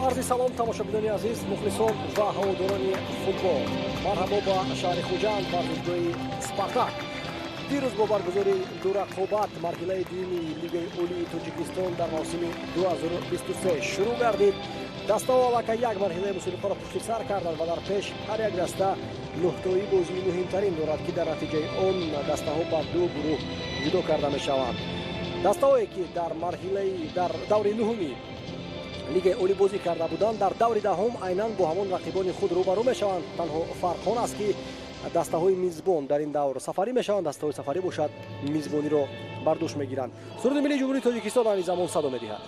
Арзи салом, тамошобинони азиз, мухлисон ва ҳаводорони футбол. Марҳабо ба шаҳри Хуҷанд, варзишгоҳи «Спартак». Дирӯз бо баргузории ду рақобат марҳилаи дуюми Лигаи Олии Тоҷикистон дар мавсими 2023 шурӯъ гардид. Дастаҳо аллакай як марҳилаи мусобиқаро пушти сар карданд ва дар пеш ҳар як даста нуҳтои бозии муҳимтарин дорад, ки дар натиҷаи он дастаҳо ба ду гурӯҳ ҷудо карда мешаванд. Дастаҳое, ки дар марҳилаи дар даври нуҳуми Лигаи Олӣ бозӣ карда буданд, дар даври даҳум айнан бо ҳамон рақибони худ рӯбарӯ мешаванд. Танҳо фарқ он аст, ки дастаҳои мизбон дар ин давр сафарӣ мешаванд, дастаҳои сафарӣ бошад, мизбониро бар дӯш мегиранд. Суруди миллии Ҷумҳурии Тоҷикистон айни замон садо медиҳад.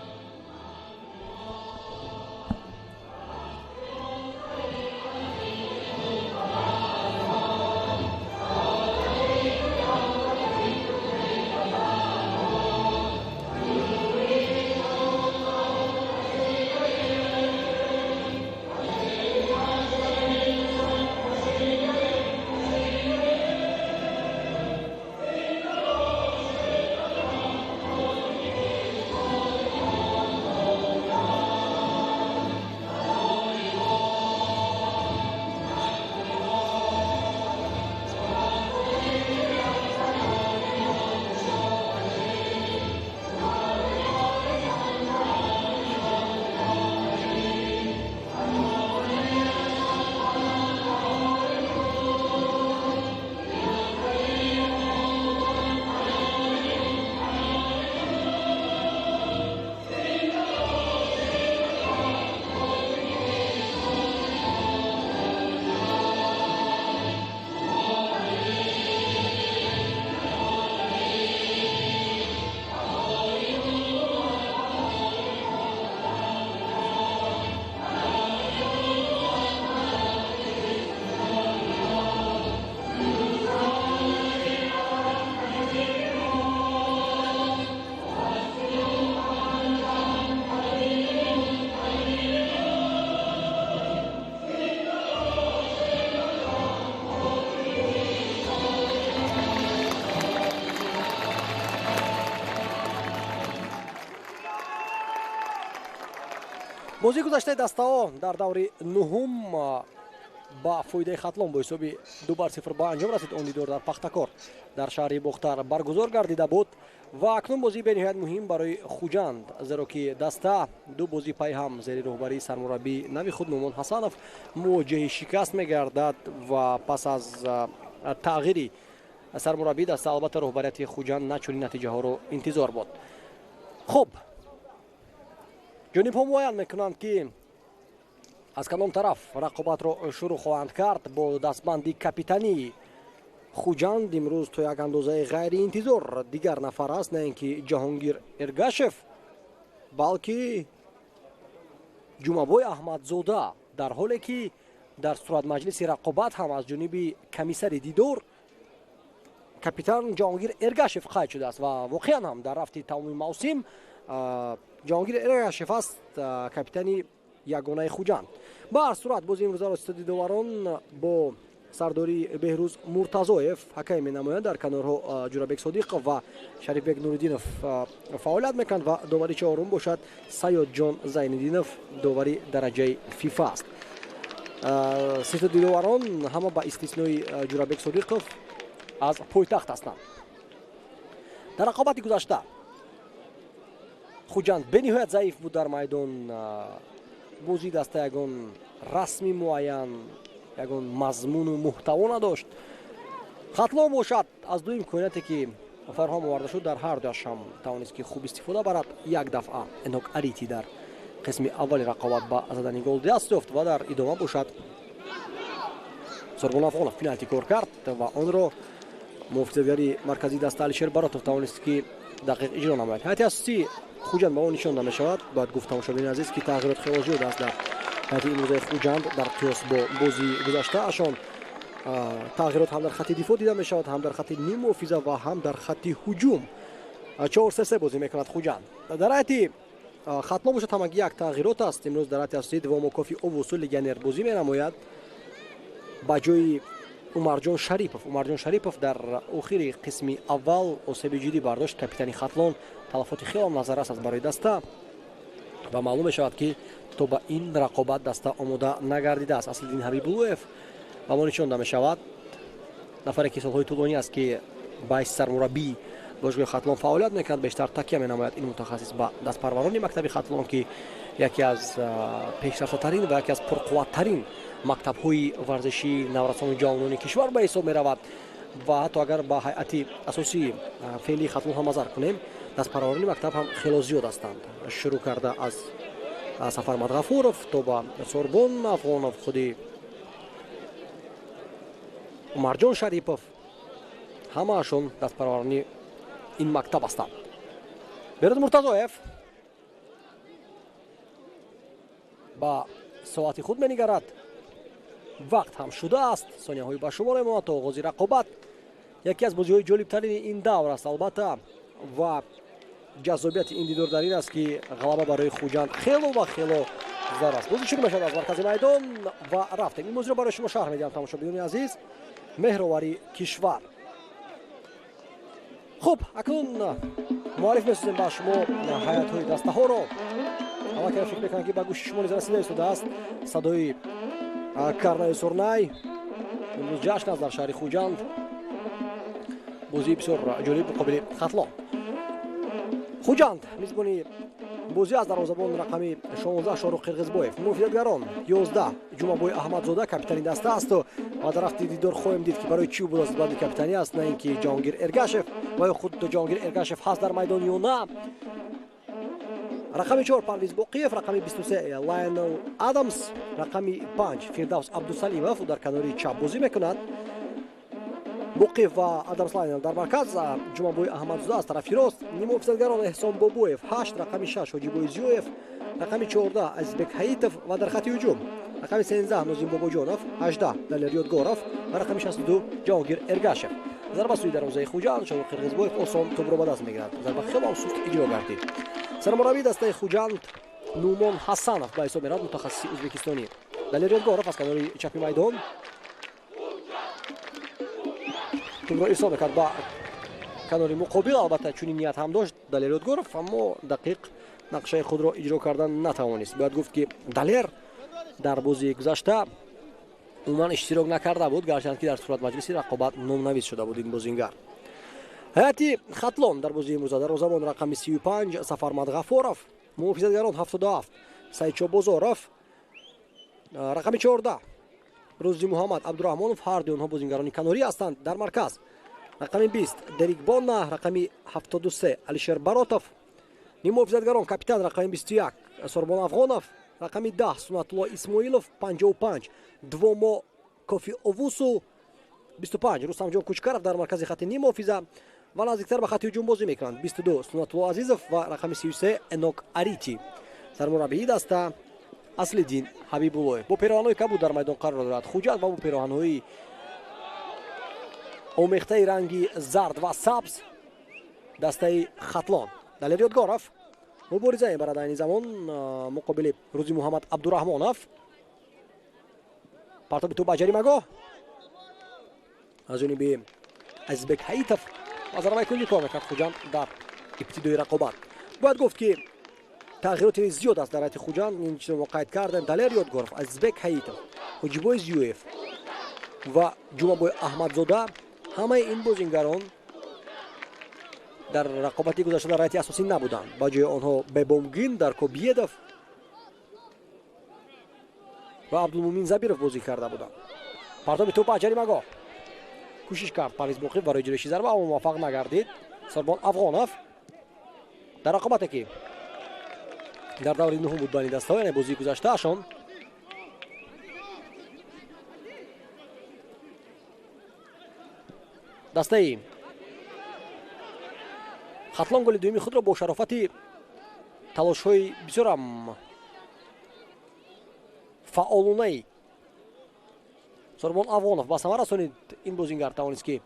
Бозии гузаштаи дастаҳо дар даври нуҳум ба фоидаи Хатлон бо ҳисоби 2-0 ба анҷом расид. Он дидор дар Пахтакор, дар шаҳри Бохтар баргузор гардида буд. Ва акнун бозии бениҳоят муҳим барои Хуҷанд, зеро ки даста ду бозӣ пайҳам зери роҳбарии сармураббии нави худ Нумон Ҳасанов мувоҷиҳи шикаст мегардад ва пас аз тағйири сармураббии даста, албатта, роҳбарияти Хуҷанд на чунин натиҷаҳоро интизор буд. Хуб, ҷонибҳо муайян мекунанд, ки аз кадом тараф рақобатро шурӯъ хоҳанд кард. Бо дастбанди капитании Хуҷанд имрӯз то як андозаи ғайриинтизор дигар нафар аст, на ин ки Ҷаҳонгир Эргашев, балки Ҷумабой Аҳмадзода, дар ҳоле ки дар суратмаҷлиси рақобат ҳам аз ҷониби комиссари дидор капитан Ҷаҳонгир Эргашев қайд шудааст. Ва воқеан ҳам дар рафти тамоми мавсим Ҷаҳонгир Эргашев аст капитани ягонаи Хуҷанд. Ба ҳар сурат, бози имрӯзаро ситоди доварон бо сардории Беҳрӯз Муртазоев ҳакаме менамоянд. Дар канорҳо Ҷурабек Содиқов ва Шарифбек Нуриддинов фаъолият мекунанд ва довари чорум бошад Саёдҷон Зайниддинов, довари дараҷаи ФИФА аст. Ситоди доварон ҳама ба истиснои Ҷурабек Содиқов аз пойтахт ҳастанд. Дар рақобати гузашта Хуҷанд бениҳоят заиф буд дар майдон. Бозии даста ягон расми муайян, ягон мазмуну муҳтаво надошт. Хатлон бошад, аз ду имконияте, ки фароҳам оварда шуд, дар ҳар дуяш ҳам тавонист, ки хуб истифода барад. Як дафъа Энок Арити дар қисми аввали рақобат ба задани гол даст ёфт ва дар идома бошад Сурбон Афғонов пеналти кор кард ва онро муҳофизатгари марказии даста Алишер Баротов тавонист, ки дақиқ иҷро намояд. Ҳайати асосии Хуҷанд ба он нишон намешавад. Бояд гуфт, тамошобини азиз, ки тағйирот хело зиёд аст дар ҳайати имрӯзаи Хуҷанд дар қиёс бо бозии гузаштаашон. Тағйирот ҳам дар хатти дифоъ дида мешавад, ҳам дар хатти ниммуҳофиза ва ҳам дар хатти ҳуҷум. 4-3-3 бозӣ мекунад Хуҷанд. Дар ҳайати Хатлон бошад, ҳамагӣ як тағйирот аст. Имрӯз дар ҳайати асосии Двомо Кофи Овусу, легионер, бозӣ менамояд ба ҷои Умарҷон Шарипов. Умарҷон Шарипов дар охири қисми аввал осеби ҷиддӣ бардошт. Капитани Хатлон, талафоти хело назаррас аст барои даста ва маълум мешавад, ки То ба ин рақобат даста омода нагардидааст. Аслиддин Ҳабибуллоев ба мо нишон мешавад, нафаре ки солҳои тӯлонӣ аст, ки ба ҳайси сармураббии бошгоҳи Хатлон фаъолият мекунад. Бештар такя менамояд ин мутахассис ба дастпарварони мактаби Хатлон, ки яке аз пешрафтатарин ва яке аз пурқувваттарин мактабҳои варзишии наврасону ҷавонони кишвар ба ҳисоб меравад. Ва ҳатто агар ба ҳайати асосии феълии Хатлон ҳам назар кунем, дастпарварони мактаб ҳам хело зиёд ҳастанд, шурӯъ карда аз Сафармад Ғафуров то ба Сорбон Афғонов, худи Умарҷон Шарипов, ҳамаашон дастпарварони ин мактаб ҳастанд. Бероз Муртазоев ба соати худ менигарад. Вақт ҳам шудааст, сонияҳои ба шумор мемонад то оғози рақобат. Яке аз бозиҳои ҷолибтарини ин давр аст албатта, ва ҷаззобияти ин дидор дар ин аст, ки ғалаба барои Хуҷанд хело ва хело зар аст. Бозӣ шурӯъ мешавад аз маркази майдон ва рафтем. Ин бозиро барои шумо шарҳ медиҳам, тамошобинони азиз, меҳровари кишвар. Хуб, акнун муарриф месозем ба шумо ҳайатҳои дастаҳоро. Аллакай фикр мекунам, ки ба гӯши шумо низ расида истодааст садои карнаю сурнай. Имрӯз ҷашн аст дар шаҳри Хуҷанд, бозии бисёр ҷолиб муқобили Хатлон. Хуҷанд мизбони бозӣ аз дарвозабон рақами 16 Шорух Қирғизбоев, муфидатгарон 11 Ҷумабой Аҳмадзода капитани даста аст, ва дар рафти дидор хоҳем дид, ки барои чӣ ӯ дастбанди капитанӣ аст, на ин ки Ҷаҳонгир Эргашев ва ё худ Ҷаҳонгир Эргашев ҳаст дар майдон ё на. Рақами 4 Парвиз Боқиев, рақами 23 Лайонел Адамс, рақами 5 Фирдавс Абдусалимов, дар канори чап бозӣ мекунад. Боқиев ва Адамс Лайонел дар марказ, Ҷумабой Аҳмадзода аз тарафи рост. Ниммуҳофизатгарон Эҳсон Бобоев 8, рақами 6 Ҳоҷибой Зиёев, рақами 14 Азизбек Ҳаитов ва дар хати ҳуҷум рақами 13 Нозим Бобоҷонов, 18 Далер Ёдгоров ва рақами 62 Ҷаҳонгир Эргашев. Зарба сӯи дарвозаи Хуҷанд, Шорух Қирғизбоев осон тӯбро ба даст мегирад. Зарба хело суст иҷро гардид. Сармураббии дастаи Хуҷанд Нумон Ҳасанов ба ҳисоб меравад, мутахассиси ӯзбекистонӣ. Далер Ёдгоров аз канори чапи майдон тӯбро ирсол мекард ба канори муқобил. Албатта, чунин ният ҳам дошт Далер Ёдгоров, аммо дақиқ нақшаи худро иҷро кардан натавонист. Бояд гуфт, ки Далер дар бозии гузашта умуман иштирок накарда буд, гарчанд ки дар суратмаҷлиси рақобат номнавис шуда буд ин бозингар. Ҳайати Хатлон дар бозии имрӯза: дарвозабон рақами 35 Сафармад Ғафоров, муҳофизатгарон 77 Сайчо Бозоров, рақами 14 Рӯзи Муҳаммад Абдураҳмонов, ҳар дуи онҳо бозингарони канорӣ ҳастанд. Дар марказ рақами 20 Дерик Бонна, рақами 73 Алишер Баротов, ниммуҳофизатгарон капитан рақами 21 Сорбон Афғонов, рақами 10 Сунатулло Исмоилов, 55 Двомо Кофи Овусу, 25 Рустамҷон Кучкаров дар маркази хати ниммуҳофиза ва наздиктар ба хати ҳуҷум бозӣ мекунанд 22 Сунатулло Азизов ва рақами 33 Энок Арити. Сармураббии даста Аслиддин Ҳабибуллоев. Бо пироҳанҳои кабуд дар майдон қарор дорад Хуҷанд ва бо пироҳанҳои омехтаи ранги зард ва сабз дастаи Хатлон. Далер Ёдгоров мубориза мебарад айни замон муқобили Рӯзи Муҳаммад Абдураҳмонов. Партоби тӯб ба ҷаримагоҳ аз ҷониби Азизбек Ҳаитов ва зарбаи кунҷӣ кор мекард Хуҷанд дар ибтидои рақобат. Бояд гуфт, ки тағйироти зиёд аст дар ҳайати Хуҷанд, ин чизро мо қайд кардем. Далер Ёдгоров, Азизбек Ҳаитов, Ҳоҷибой Зиёев ва Ҷумабой Аҳмадзода, ҳамаи ин бозингарон дар рақобати гузашта дар ҳайати асосӣ набуданд. Ба ҷои онҳо Бебомгин Даркобиедов ва Абдулмумин Забиров бозӣ карда буданд. Партоби тӯб ба ҷаримагоҳ, кӯшиш кард Парвиз Боқиев барои иҷроиши зарба, аммо муваффақ нагардид. Сорбон Афғонов дар рақобате, ки дар даври нуҳум буд байни дастаҳо, яъне бозии гузаштаашон, дастаи Хатлон голи дуюми худро бо шарофати талошҳои бисёрам фаъолонаи Сорбон Афғонов ба самар расонид. Ин бозингар тавонист, ки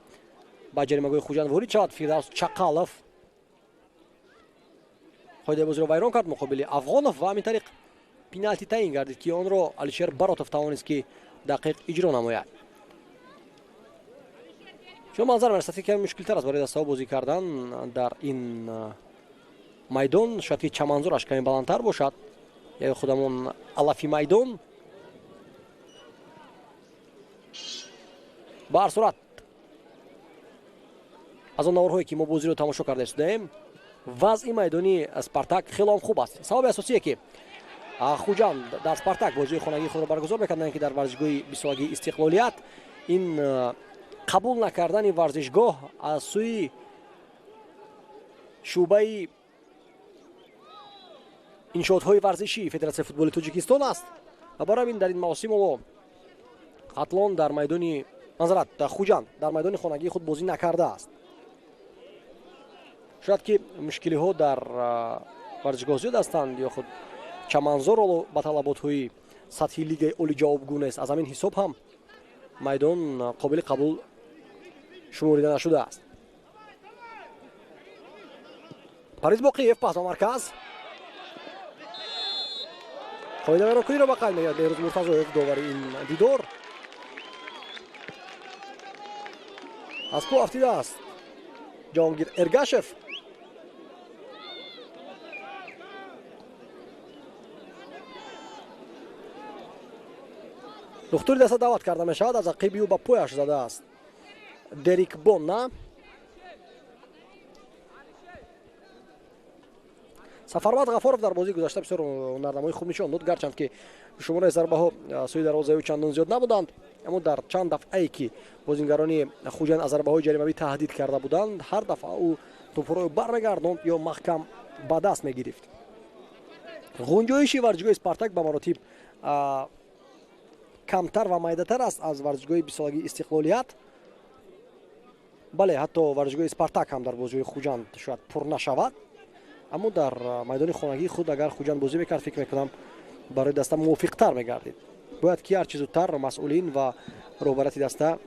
ба ҷаримагоҳи Хуҷанд ворид шавад. Фирдавс Чақалов қоидаи бозиро вайрон кард муқобили Афғонов ва ҳамин тариқ пеналти таъин гардид, ки онро Алишер Баротов тавонист, ки дақиқ иҷро намояд. Чун манзар мерасад, ки каме мушкилтар аст барои дастаҳо бозӣ кардан дар ин майдон, шояд ки чаманзораш каме баландтар бошад. ё худамон алафи майдон. Ба ҳар сурат, аз он наворҳое ки мо бозиро тамошо карда истодаем, вазъи майдони Спартак хело хуб аст. Сабаби асосие ки Хуҷанд дар Спартак бозии хонагии худро баргузор мекарданд, ки дар варзишгоҳи бисолагии Истиқлолият, ин қабул накардани варзишгоҳ аз сӯи шӯъбаи иншоотҳои варзишии Федератсияи футболи Тоҷикистон аст. Ва барои ҳамин дар ин мавсим мо Хатлон дар майдони назарат Хуҷанд дар майдони хонагии худ бозӣ накардааст. Шояд ки мушкилиҳо дар варзишгоҳ зиёд ҳастанд ё худ чаманзор ҳоло ба талаботҳои сатҳи лигаи олӣ ҷавобгӯ нест. Аз ҳамин ҳисоб ҳам майдон қобили қабул шуморида нашудааст. Парвиз Боқиев пас ба марказ, қоидавайронкуниро ба қайд мегирад Беҳрӯз Муртазоев, довари ин дидор. Аз по афтидааст Ҷаҳонгир Эргашев. Духтури даста даъват карда мешавад, аз ақиби ӯ ба пояш задааст Дерик Бонна. Сафармад Ғафоров дар бозии гузашта бисёр ҳунарнамоии хуб нишон дод, гарчанд ки шумораи зарбаҳо сӯи дарвозаи ӯ чандон зиёд набуданд, аммо дар чанд дафъае ки бозингарони Хуҷанд аз зарбаҳои ҷаримавӣ таҳдид карда буданд, ҳар дафъа ӯ тӯпҳоро бармегардонд ё маҳкам ба даст мегирифт. Ғунҷоиши варзишгоҳи Спартак ба маротиб камтар ва майдатар аст аз варзишгоҳи бисолагии Истиқлолият. Бале, ҳатто варзишгоҳи Спартак ҳам дар бозиҳои Хуҷанд шояд пур нашавад, аммо дар майдони хонагии худ агар Хуҷанд бозӣ мекард, фикр мекунам барои даста мувофиқтар мегардид. Бояд ки ҳарчи зудтар масъулин ва роҳбарияти даста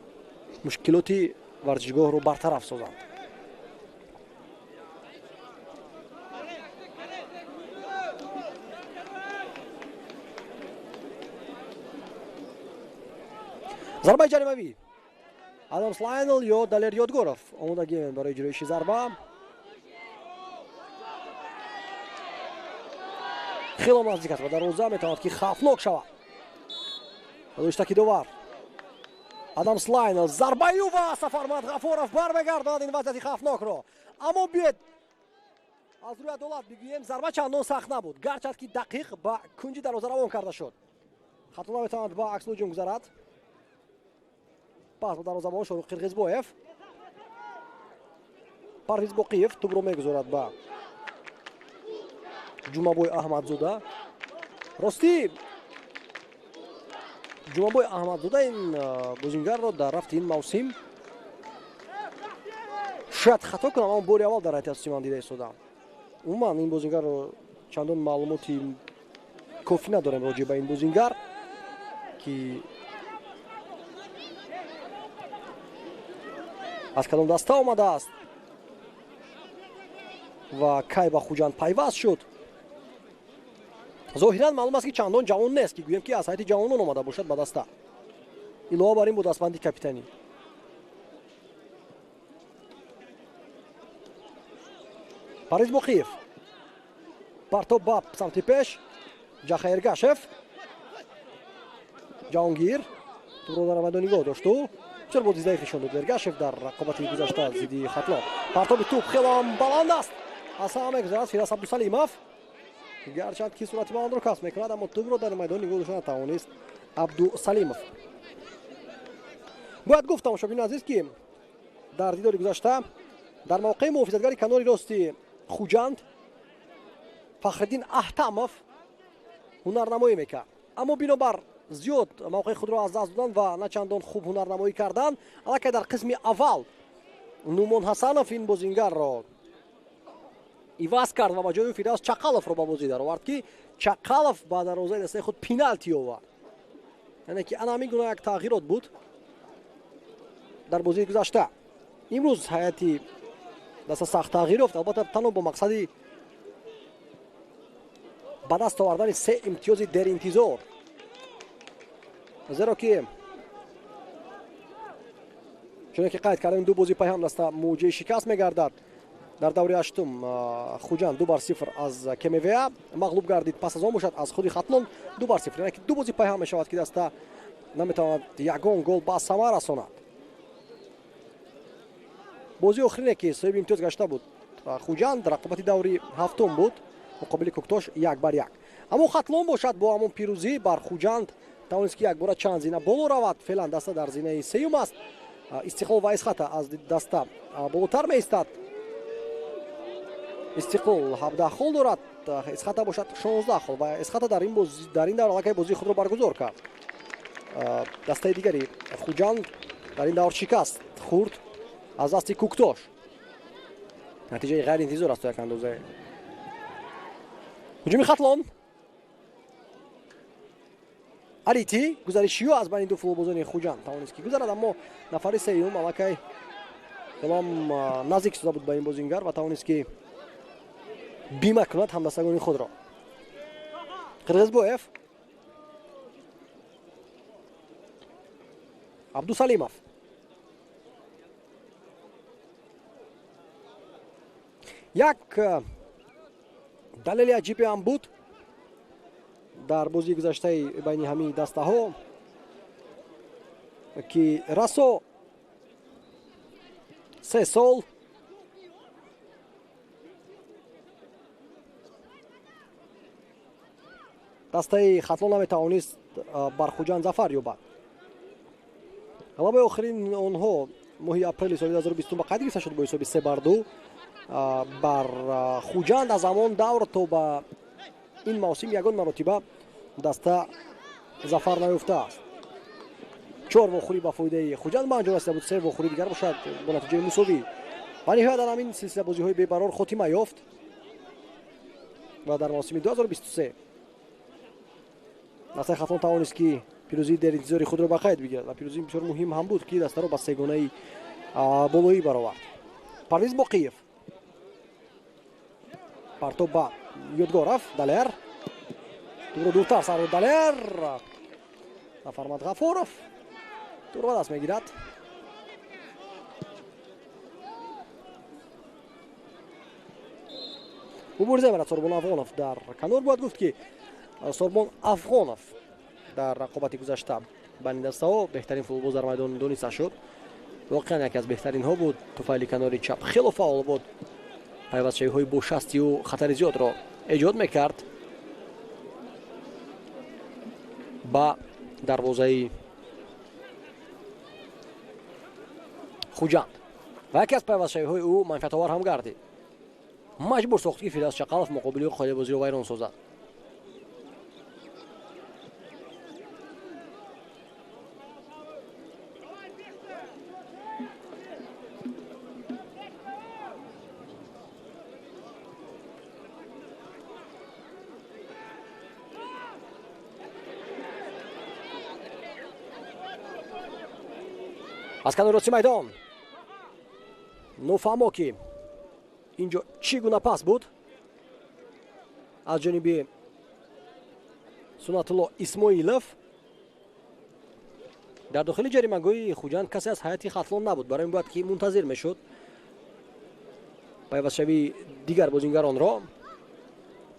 мушкилоти варзишгоҳро бартараф созанд. Зарбаи ҷаримавӣ, Адамс Лайнел ё Далер Ёдгоров омодагӣ барои иҷроиши зарба. Хело наздик аст ва дарвоза метавонад ки хавфнок шавад. Дӯштаки довар Адамс Лайнел, зарбаи ӯ ва Сафармад Ғафоров бармегардонад ин вазъияти хавфнокро. Аммо биёед аз рӯи адолат бигӯем, зарба чандон сахт набуд, гарчанд ки дақиқ ба кунҷи дарвоза равон карда шуд. Хато наметавонад ба аксулҳуҷум гузарад. Пас ба дарвозабон Шорух Қирғизбоев. Парвиз Боқиев тӯбро мегузорад ба Ҷумабой Аҳмадзода. Ростӣ Ҷумабой Аҳмадзода ин бозингарро дар рафти ин мавсим шояд хато кунам, аммо бори аввал дар ҳайати асосӣ ман дида истодам. Умуман ин бозингарро чандон маълумоти кофӣ надорем роҷеъ ба ин бозингар, ки аз кадом даста омадааст ва кай ба Хуҷанд пайваст шуд. Зоҳиран маълум аст ки чандон ҷавон нест, ки гӯем ки аз ҳайати ҷавонон омада бошад ба даста. Илова бар ин бо дастбанди капитанӣ. Парвиз Боқиев партоб ба самти пеш, Ҷаха Эргашев, Ҷаҳонгир тӯбро дар майдон нигоҳ дошту бисёр бозии заиф нишон дод Эргашев дар рақобати гузашта зидди Хатлон. Партоби тӯб хело баланд аст, аз ҳама мегузарад Фирас Абдусалимов, гарчанд ки суръати баландро касб мекунад, аммо тӯбро дар майдон нигоҳ дошта натавонист Абдусалимов. Бояд гуфт, тамошобини азиз, ки дар дидори гузашта дар мавқеи муҳофизатгари канори рости Хуҷанд Фахриддин Аҳтамов ҳунарнамоӣ мекард, аммо бинобар зиёд мавқеи худро аз даст додан ва на чандон хуб ҳунарнамоӣ кардан, аллакай дар қисми аввал Нумон Ҳасанов ин бозингарро иваз кард ва ба ҷои ӯ Фирдавс Чақаловро ба бозӣ даровард, ки Чақалов ба дарвозаи дастаи худ пеналти овард. Яъне ки ана ҳамин гуна як тағйирот буд дар бозии гузашта. Имрӯз ҳайати даста сахт тағйир ёфт, албатта танҳо бо мақсади ба даст овардани се имтиёзи деринтизор, зеро ки чуне ки қайд кардем, ду бозӣ пайҳам даста муҷаи шикаст мегардад. Дар даври ҳаштум Хуҷанд 2-0 аз КМВА мағлуб гардид. Пас аз он бошад аз худи Хатлон 2-0. Яъне ки ду бозӣ пайҳам мешавад, ки даста наметавонад ягон гол ба самар расонад. Бозии охирине, ки соҳиби имтиёз гашта буд Хуҷанд, рақобати даври ҳафтум буд муқобили Куктош 1-1. Аммо Хатлон бошад бо ҳамон пирӯзӣ бар Хуҷанд тавонист, ки якбора чанд зина боло равад. Феълан даста дар зинаи сеюм аст. Истиқлол ва Исхата аз даста болотар меистад. Истиқлол 17 хол дорад, Исхата бошад 16 хол ва Исхата дар ин давр аллакай бозии худро баргузор кард. Дастаи дигари Хуҷанд дар ин давр шикаст хӯрд аз дасти Куктош. Натиҷаи ғайриинтизор аст то як андоза. Ҳуҷуми Хатлон. Алити гузаришиё аз байни ду футболбозони Хуҷанд тавонист, ки гузарад, аммо нафари сеюм аллакай хелам наздик шуда буд ба ин бозингар ва тавонист, ки бима кунад ҳамдастагони худро. Қирғизбоев, Абдусалимов. Як далели аҷибе ҳам буд дар бозии гузаштаи байни ҳамаи дастаҳо, ки расо 3 сол дастаи Хатлон наметавонист бар Хуҷанд зафар ёбад. Ғалабаи охирин онҳо моҳи апрели соли 2020 ба қайд гирифта шуд бо ҳисоби 3-2 бар Хуҷанд. Аз ҳамон давр то ба ин мавсим ягон маротиба даста зафар наёфтааст. 4 вохӯрӣ ба фоидаи Хуҷанд ба анҷом расида буд, 3 вохӯрӣ дигар бошад бо натиҷаи мусовӣ. Ва ниҳоят дар ҳамин силсила бозиҳои бебарор хотима ёфт ва дар мавсими 2023 дастаи Хатлон тавонист, ки пирӯзии деринтизори худро ба қайд бигирад ва пирӯзии бисёр муҳим ҳам буд, ки дастаро ба сегонаи болоӣ баровард. Парвиз Боқиев партоб ба Ёдгоров, Далер тӯбро дуртар сар дод. Далер, Сафармад Ғафуров тӯбро ба даст мегирад. Мубориза мебарад Сорбон Афғонов дар канор. Бояд гуфт, ки Сорбон Афғонов дар рақобати гузашта байни дастаҳо беҳтарин футболбоз дар майдон дониста шуд. Воқеан яке аз беҳтаринҳо буд. Туфайли канори чап хело фаъол буд. Пайвастшавиҳои бо шасти ӯ хатари зиёдро эҷод мекард ба дарвозаи Хуҷанд ва яке аз пайвастшавиҳои ӯ манфиатовар ҳам гардид. Маҷбур сохт, ки Фирдавс Чақалов муқобили ӯ қоидабозиро вайрон созад. Аз канори рости майдон нофаҳмо, ки инҷо чӣ гуна пас буд аз ҷониби Сунатулло Исмоилов. Дар дохили ҷаримагоҳи Хуҷанд касе аз ҳайати Хатлон набуд, барои ин бояд ки мунтазир мешуд пайвастшавии дигар бозингаронро,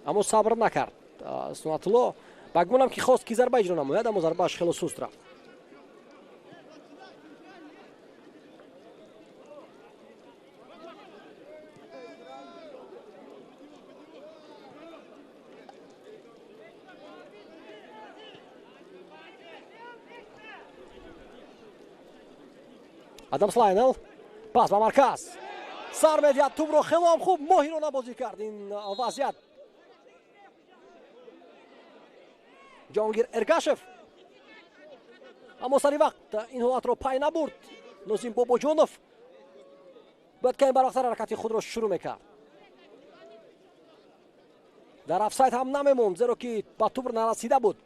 аммо сабр накард Сунатулло. Ба гумонам, ки хост, ки зарба иҷро намояд, аммо зарбааш хело суст рафт. Адамс Лайнел, пас ба марказ, сар медиҳад тӯбро, хело ҳам хуб моҳирона бозӣ кард ин вазъият Ҷонгир Эргашев, аммо сари вақт ин ҳолатро пай набурд Нозим Бобоҷонов. Бояд каме барвақттар ҳаракати худро шурӯъ мекард. Дар офсайд ҳам намемонд, зеро ки ба тӯб нарасида буд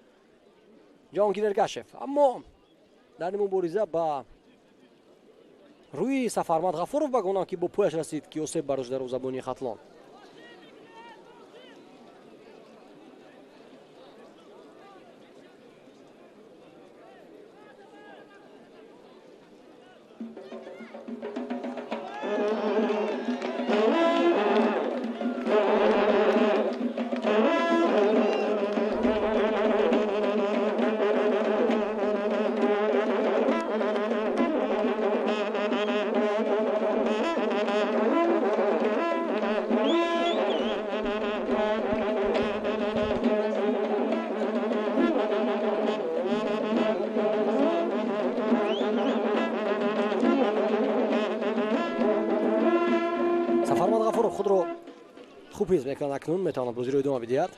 Ҷонгир Эргашев, аммо дар ин мубориза ба рӯи Сафармад Ғафуров ба гумонам, ки бо пояш расид, ки осеб бардошт дарвозабони Хатлон. Хуб ҳис мекунад, акнун метавонад бозиро идома бидиҳад.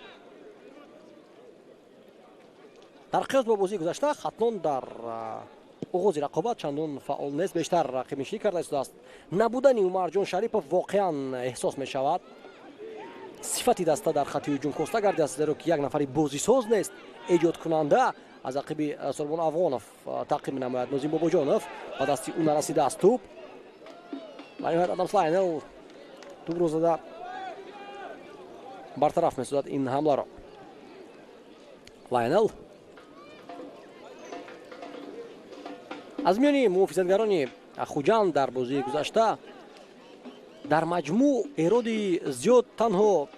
Дар қиёс бо бозии гузашта Хатлон дар оғози рақобат чандон фаъол нест, бештар рақибнишинӣ карда истодааст. Набудани Умарҷон Шарипов воқеан эҳсос мешавад. Сифати даста дар хати ҳуҷум коста гардидааст, зеро ки як нафари бозисоз нест, эҷодкунанда. Аз ақиби Сурбон Афғонов таъқиб менамояд Нозим Бобоҷонов, ба дасти ӯ нарасидааст тӯб. Ва ниҳоят Адамс Лайнел тӯбро зада бартараф месозад ин ҳамларо. Лайнел аз миёни муҳофизатгарони Хуҷанд дар бозии гузашта дар маҷмӯъ эроди зиёд танҳо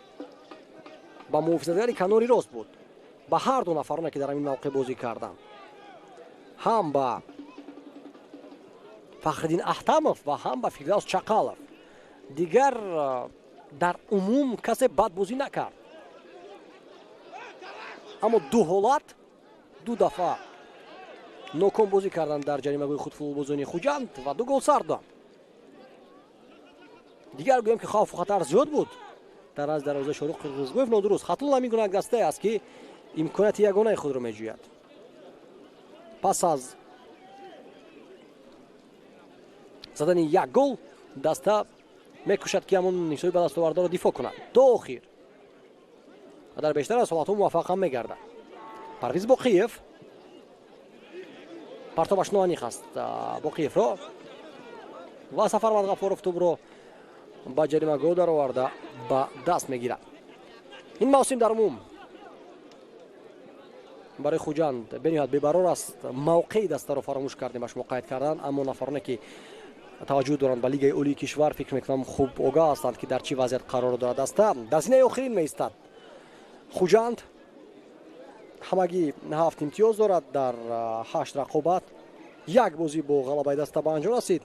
ба муҳофизатгари канори рост буд, ба ҳар ду нафароне ки дар ҳамин мавқеъ бозӣ карданд, ҳам ба Фахриддин Аҳтамов ва ҳам ба Фирдавс Чақалов. Дигар дар умум касе бад бозӣ накард, аммо ду ҳолат ду дафъа ноком бозӣ карданд дар ҷаримагоҳи худ футболбозони Хуҷанд ва ду гол сар доданд. Дигар гӯем ки хавфу хатар зиёд буд дар аз дарвозаи Шоҳрух Қирғизбоев. Нодуруст. Хатлон ҳамин гуна як дастае аст ки имконияти ягонаи худро меҷӯяд. Пас аз задани як гол даста мекӯшад ки ҳамон ҳисоби ба дастовардаро дифоъ кунад то охир ва дар бештар аз ҳолатҳо муваффақ ҳам мегардад. Парвиз Боқиев, партобаш ноаниқ аст Боқиевро ва Сафармад Ғафуров тӯбро ба ҷаримагоҳ дароварда ба даст мегирад. Ин мавсим дар умум барои Хуҷанд бениҳоят бебарор аст. Мавқеи дастаро фаромӯш кардем ба шумо қайд кардан, аммо нафароне ки таваҷҷӯҳ доранд ба Лигаи Олии кишвар фикр мекунам хуб огаҳ ҳастанд ки дар чӣ вазъият қарор дорад даста. Дар зинаи охирин меистад Хуҷанд, ҳамагӣ 7 имтиёз дорад дар 8 рақобат. Як бозӣ бо ғалабаи даста ба анҷом расид,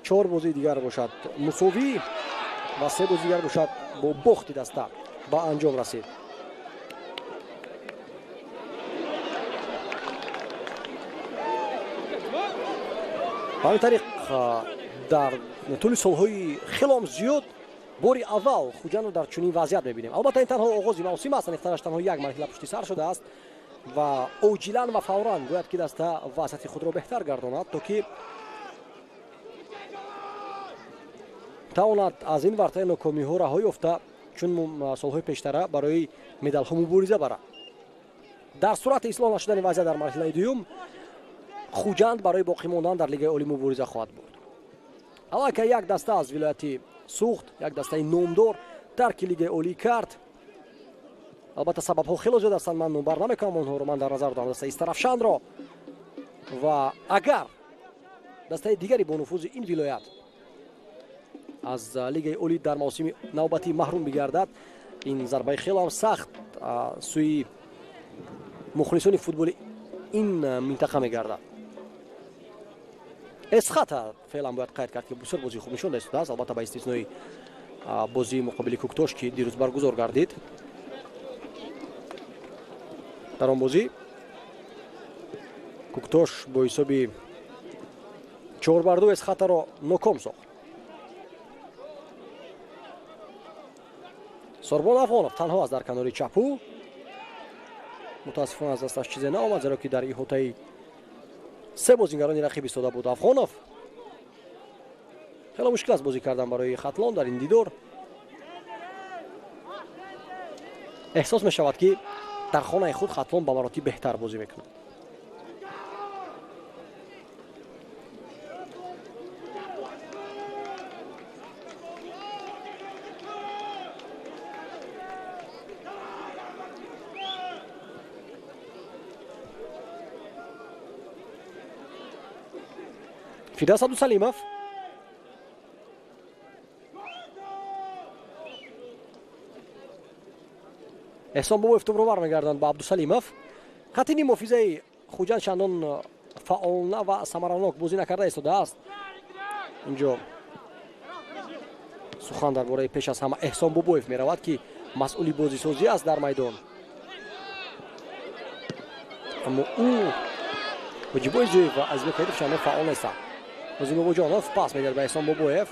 4 бозии дигар бошад мусовӣ ва 3 бозии дигар бошад бо бохти даста ба анҷом расид. Ба ҳамин тариқ дар тӯли солҳои хелом зиёд бори аввал Хуҷандро дар чунин вазъият мебинем. Албатта ин танҳо оғози мавсим аст, аниқтараш танҳо як марҳила пушти сар шудааст ва оҷилан ва фавран бояд ки даста вазъияти худро беҳтар гардонад, то ки тавонад аз ин вартаи нокомиҳо раҳо ёфта, чун солҳои пештара барои медалҳо мубориза барад. Дар сурати ислоҳ нашудани вазъият дар марҳилаи дуюм Хуҷанд барои боқӣ мондан дар Лигаи Олӣ мубориза хоҳад бурд. Аллакай як даста аз вилояти Суғд, як дастаи номдор тарки Лигаи Олӣ кард. Албатта сабабҳо хело зиёд ҳастанд, ман номбар намекунам онҳоро, ман дар назар дорам дастаи Истарафшанро. Ва агар дастаи дигари бонуфузи ин вилоят аз Лигаи Олӣ дар мавсими навбатӣ маҳрум бигардад, ин зарбаи хело ҳам сахт сӯи мухлисони футболи ин минтақа мегардад. Эсхата феълан бояд қайд кард ки бисёр бозии хуб нишон додааст, албатта ба истиснои бозии муқобили Куктош ки дирӯз баргузор гардид. Дар он бозӣ Куктош бо ҳисоби 4-2 Эсхатаро ноком сохт. Сорбон Афғонов танҳо аст дар канори чапу. Мутаассифона аз дасташ чизе наомад, зеро ки дар иҳотаи 3 бозингарони рақиб истода буд Афғонов. Хеле мушкил аст бозӣ кардан барои Хатлон дар ин дидор. Эҳсос мешавад ки дар хонаи худ Хатлон ба маротиб беҳтар бозӣ мекунад. Фирдавс Абдусалимов Эҳсон Бобоев тӯбро бармегарданд ба Абдусалимов. Хати ниммуҳофизаи Хуҷанд чандон фаъолна ва самаранок бозӣ накарда истодааст. Инҷо сухан дар бораи пеш аз ҳама Эҳсон Бобоев меравад ки масъули бозисозӣ аст дар майдон. Аммо ӯ Ҳоҷибой Зуев ва Азизбек Ҳайдов чандон фаъол нестанд. Нозим Бобоҷонов пас медиҳад ба Эҳсон Бобоев.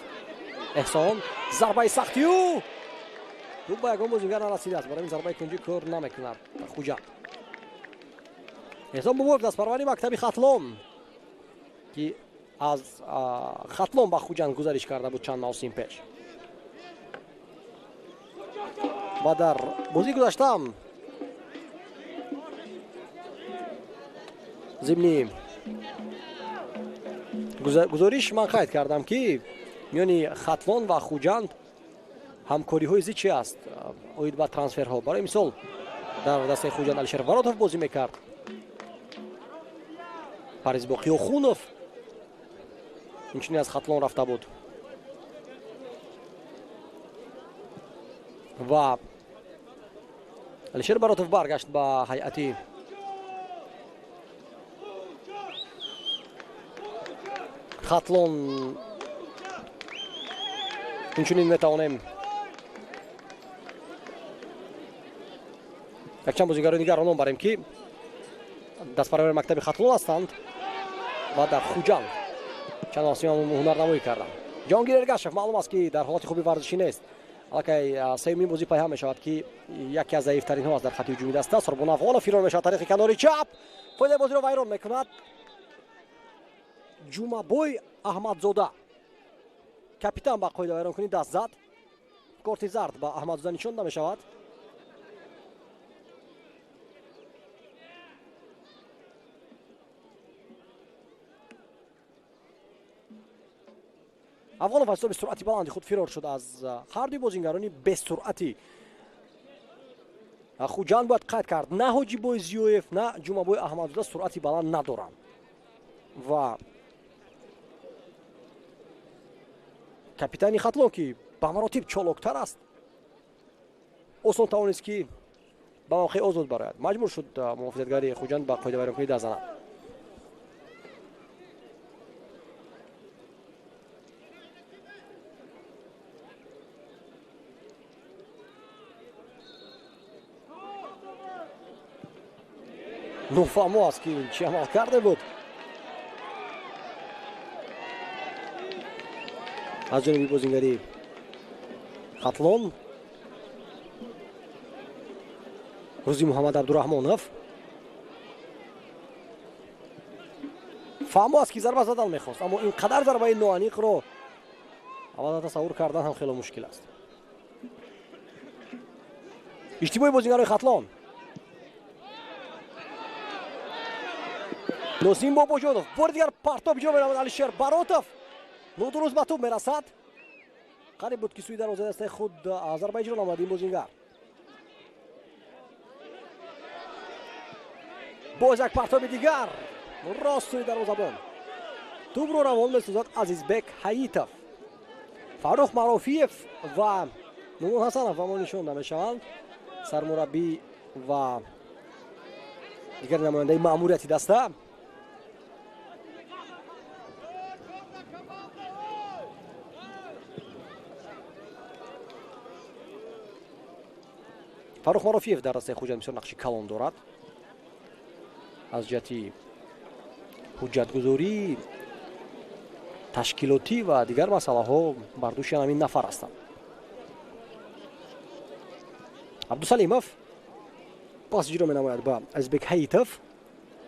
Эҳсон зарбаи сахти ӯ Туп ба ягон бозингар нарасидааст, барои ин зарбаи кунҷӣ кор намекунад Хуҷанд. Эҳсон Бобоев, дастпарвари мактаби Хатлон, ки аз Хатлон ба Хуҷанд гузариш карда буд чанд мавсим пеш. Ва дар бозии гузаштаам зимни гузориш ман қайд кардам, ки миёни Хатлон ва Хуҷанд ҳамкориҳои зичи аст оид ба трансферҳо. Барои мисол, дар дастаи Хуҷанд Алишер Баротов бозӣ мекард, Париз Боқиёхунов инчунин аз Хатлон рафта буд ва Алишер Баротов баргашт ба ҳайати Хатлон. Инчунин метавонем якчанд бозигарони дигарро ном барем, ки дастпарвари мактаби Хатлон ҳастанд ва дар Хуҷанд чанд мавсим ҳунарнамоӣ карданд. Ҷонгир Эргашев маълум аст, ки дар ҳолати хуби варзишӣ нест. Аллакай сеюмин бозӣ пайҳам мешавад, ки яке аз заифтаринҳо аст дар хати ҳуҷуми даста. Сурбон Афғонов фирор мешавад тариқи канори чап, фоидаи бозиро вайрон мекунад. Ҷумабой Аҳмадзода, капитан, ба қоидавайронкунӣ даст зад. Корти зард ба Аҳмадзода нишон намешавад. Афғонов аз ҳисоби суръати баланди худ фирор шуд аз ҳардуи бозингарони бесуръати Хуҷанд. Бояд қайд кард, на Ҳоҷибой Зиёев, на Ҷумабой Аҳмадзода суръати баланд надоранд ва капитани Хатлон, ки ба маротиб чолоктар аст, осон тавонист, ки ба мавқеи озод барояд. Маҷбур шуд муҳофизатгари Хуҷанд ба қоидавайронкунӣ даст занад. Нофаҳмо аст, ки чӣ амал карде буд аз ҷониби бозингари Хатлон Рӯзи Муҳаммад Абдураҳмонов. Фаҳмо аст, ки зарба задан мехост, аммо ин қадар зарбаи ноаниқро аввала тасаввур кардан ҳам хело мушкил аст. Иштибоҳи бозингарои Хатлон. Нозим Бобоҷонов бори дигар партоб иҷро менамояд. Алишер Баротов нодуруст ба тӯб мерасад. Қариб буд, ки сӯи дарвозаи дастаи худ зарба иҷро намояд ин бозингар. Боз як партоби дигар рост сӯи дарвозабон. Тӯбро равон месозад Азизбек Ҳаитов. Фаррух Марофиев ва Нумон Ҳасанов ба мо нишон намешаванд, сармураббӣ ва дигар намояндаи маъмурияти даста. Фаррух Марофиев дар дастаи Хуҷанд бисёр нақши калон дорад аз ҷиҳати ҳуҷҷатгузорӣ, ташкилотӣ ва дигар масъалаҳо бар дӯши ҳамин нафар ҳастанд. Абдусалимов пас иҷро менамояд ба Азизбек Ҳаитов.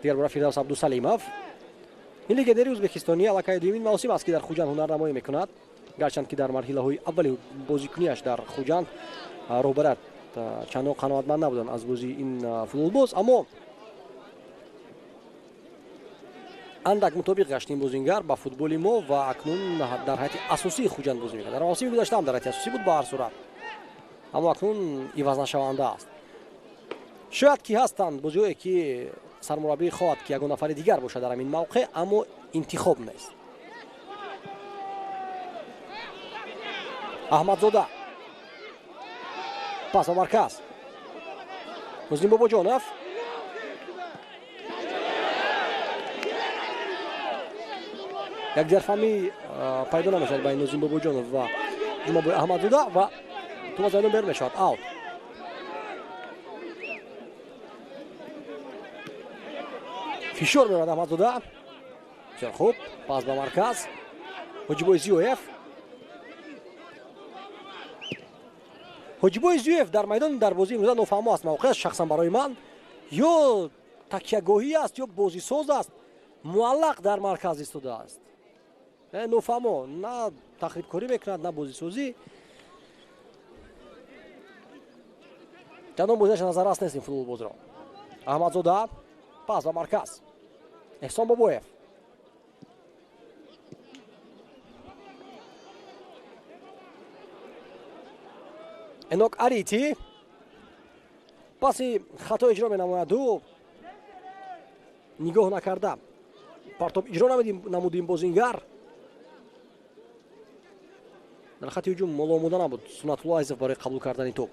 Дигар бора Фирдавс Абдусалимов. Ин легионери ӯзбекистонӣ аллакай дуюмин мавсим аст, ки дар Хуҷанд ҳунарнамоӣ мекунад, гарчанд ки дар марҳилаҳои аввали бозикуниаш дар Хуҷанд роҳбарат чандон қаноатманд набуданд аз бозии ин футболбоз, аммо андак мутобиқ гашт ин бозингар ба футболи мо ва акнун дар ҳайати асосии Хуҷанд бозӣ мекунад. Дар мавсими гузашта ҳам дар ҳайати асосӣ буд ба ҳар сурат, аммо акнун ивазнашаванда аст. Шояд ки ҳастанд бозиҳое, ки сармураббӣ хоҳад, ки ягон нафари дигар бошад дар ҳамин мавқеъ, аммо интихоб нест. Аҳмадзода пас ба марказ. Муслим Бобоҷонов. Як дигарфаҳмӣ пайдо намешавад байни Нозим Бобоҷонов ва Ҷумабой Аҳмадзода ва тӯб аз майдон берун мешавад. Аут. Фишор меорад Аҳмадзода. Бисёр хуб, пас ба марказ. Ҳоҷибой Зиёев. Ҳоҷибой Зуев дар майдон дар бозии имрӯза нофаҳмо аст. Мавқеаш шахсан барои ман ё такягоҳӣ аст, ё бозисоз аст. Муаллақ дар марказ истодааст. Нофаҳмо, на тахрибкорӣ мекунад, на бозисозӣ. Чандон бозиаш назаррас нест ин футболбозро. Аҳмадзода пас ба марказ. Эҳсон Бобоев. Энок Арити паси хато иҷро менамояд. Ӯ нигоҳ накарда партоб иҷро намуд ин бозингар. Дар хати ҳуҷум моломуда набуд Сунатулло Айзов барои қабул кардани тӯб.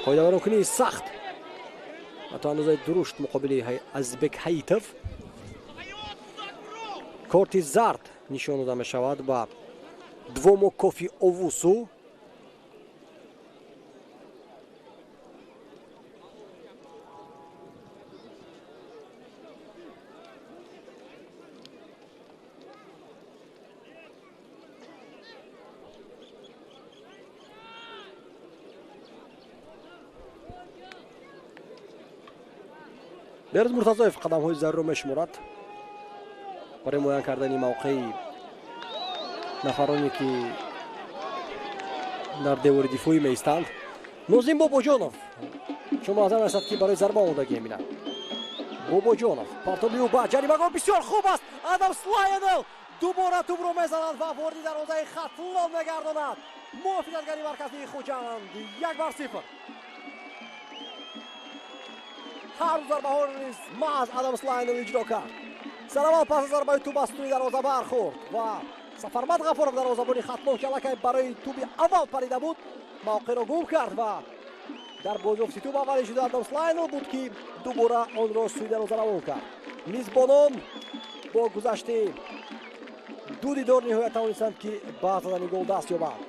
Қоидавайронкунии сахт ва то андозаи дурушт муқобили Азизбек Ҳаитов. Корти зард нишон дода мешавад ба Двомо Кофи Овусу. Бероз Муртазоев қадамҳои зарурро мешуморад барои муайян кардани мавқеи нафароне ки дар девори дифоӣ меистанд. Нозим Бобоҷонов чун ба назар мерасад ки барои зарба омодагӣ мебинад. Бобоҷонов партоби ӯ ба ҷаримагоҳ бисёр хуб аст. Адамс Лайонел дубора тӯбро мезанад ва вориди дарвозаи Хатлон мегардонад. Муофиқатгари марказии Хуҷанд 1-0. Ҳар ду зарбаҳоро низ маҳз Адамс Лайонел иҷро кард. Сараввал пас аз зарбаи тӯб аз сутуни дарвоза бархӯрд ва Сафармад Ғафоров дарвозабони Хатлон ки аллакай барои тӯби аввал парида буд, мавқеъро гум кард ва дар бозёфти тӯб аввалин шуда Адамс Лайонел буд ки дубора онро сӯи дарвоза равон кард. Мизбонон бо гузашти ду дидор ниҳоят тавонистанд ки ба задани гол даст ёбанд.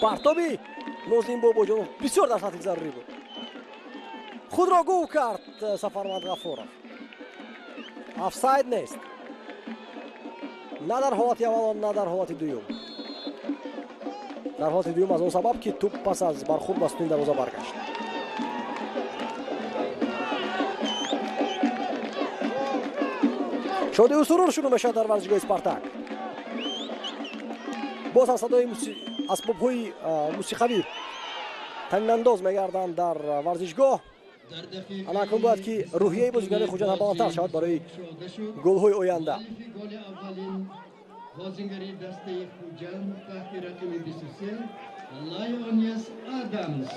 Партоби Нозим Бобоҷонов бисёр дар сатҳи зарурӣ буд. Худро гум кард Сафармад Ғафоров. Офсайд нест. На дар ҳолати аввал, на дар ҳолати дуюм. Дар ҳолати дуюм аз он сабаб ки тӯб пас аз бархӯрд ба сутуни дарвоза баргашт. Шодию сурур шурӯъ мешавад дар варзишгоҳи Спартак. Боз ҳам садои асбобҳои мусиқавӣ танинандоз мегарданд дар варзишгоҳ. Ана акнун бояд ки рӯҳияи бозигарони Хуҷанд баландтар шавад барои голҳои оянда. Бозингари дастаи Хуҷанд таҳти рақами 23 Лайонес Адамс.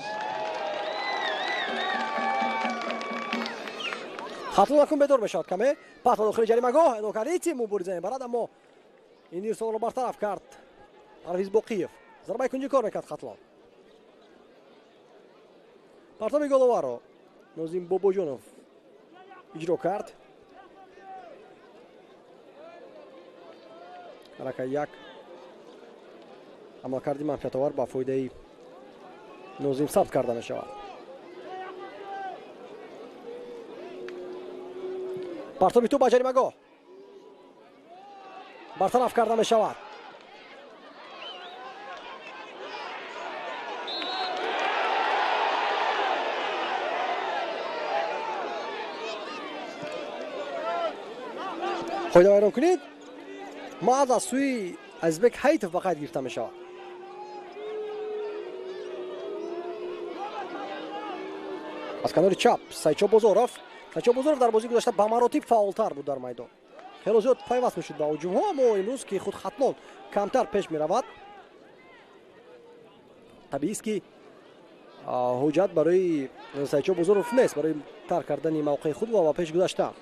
Хатлон акнун бедор мешавад каме. Пас ба дохили ҷаримагоҳ Энок Арити мубориза мебарад, аммо ин ирсолро бартараф кард Парвиз Боқиев. Зарбаи кунҷӣ кор мекард Хатлон. Партоби головаро Нозим Бобоҷонов иҷро кард. Аллакай як амалкарди манфиатовар ба фоидаи Нозим сабт карда мешавад. Партоби тӯб ба ҷаримагоҳ бартараф карда мешавад. Қоида вайрон кунед, маҳз аз сӯи Азизбек Ҳаитов ба қайд гирифта мешавад. Аз канори чап Сайчо Бозоров. Сайчо Бозоров дар бозии гузашта ба маротиб фаъолтар буд дар майдон. Хело зиёд пайваст мешуд ба ҳуҷумҳо, аммо имрӯз ки худ Хатлон камтар пеш меравад, табиист ки ҳуҷҷат барои Сайчо Бозоров нест барои тарк кардани мавқеи худ ва ба пеш гузаштан.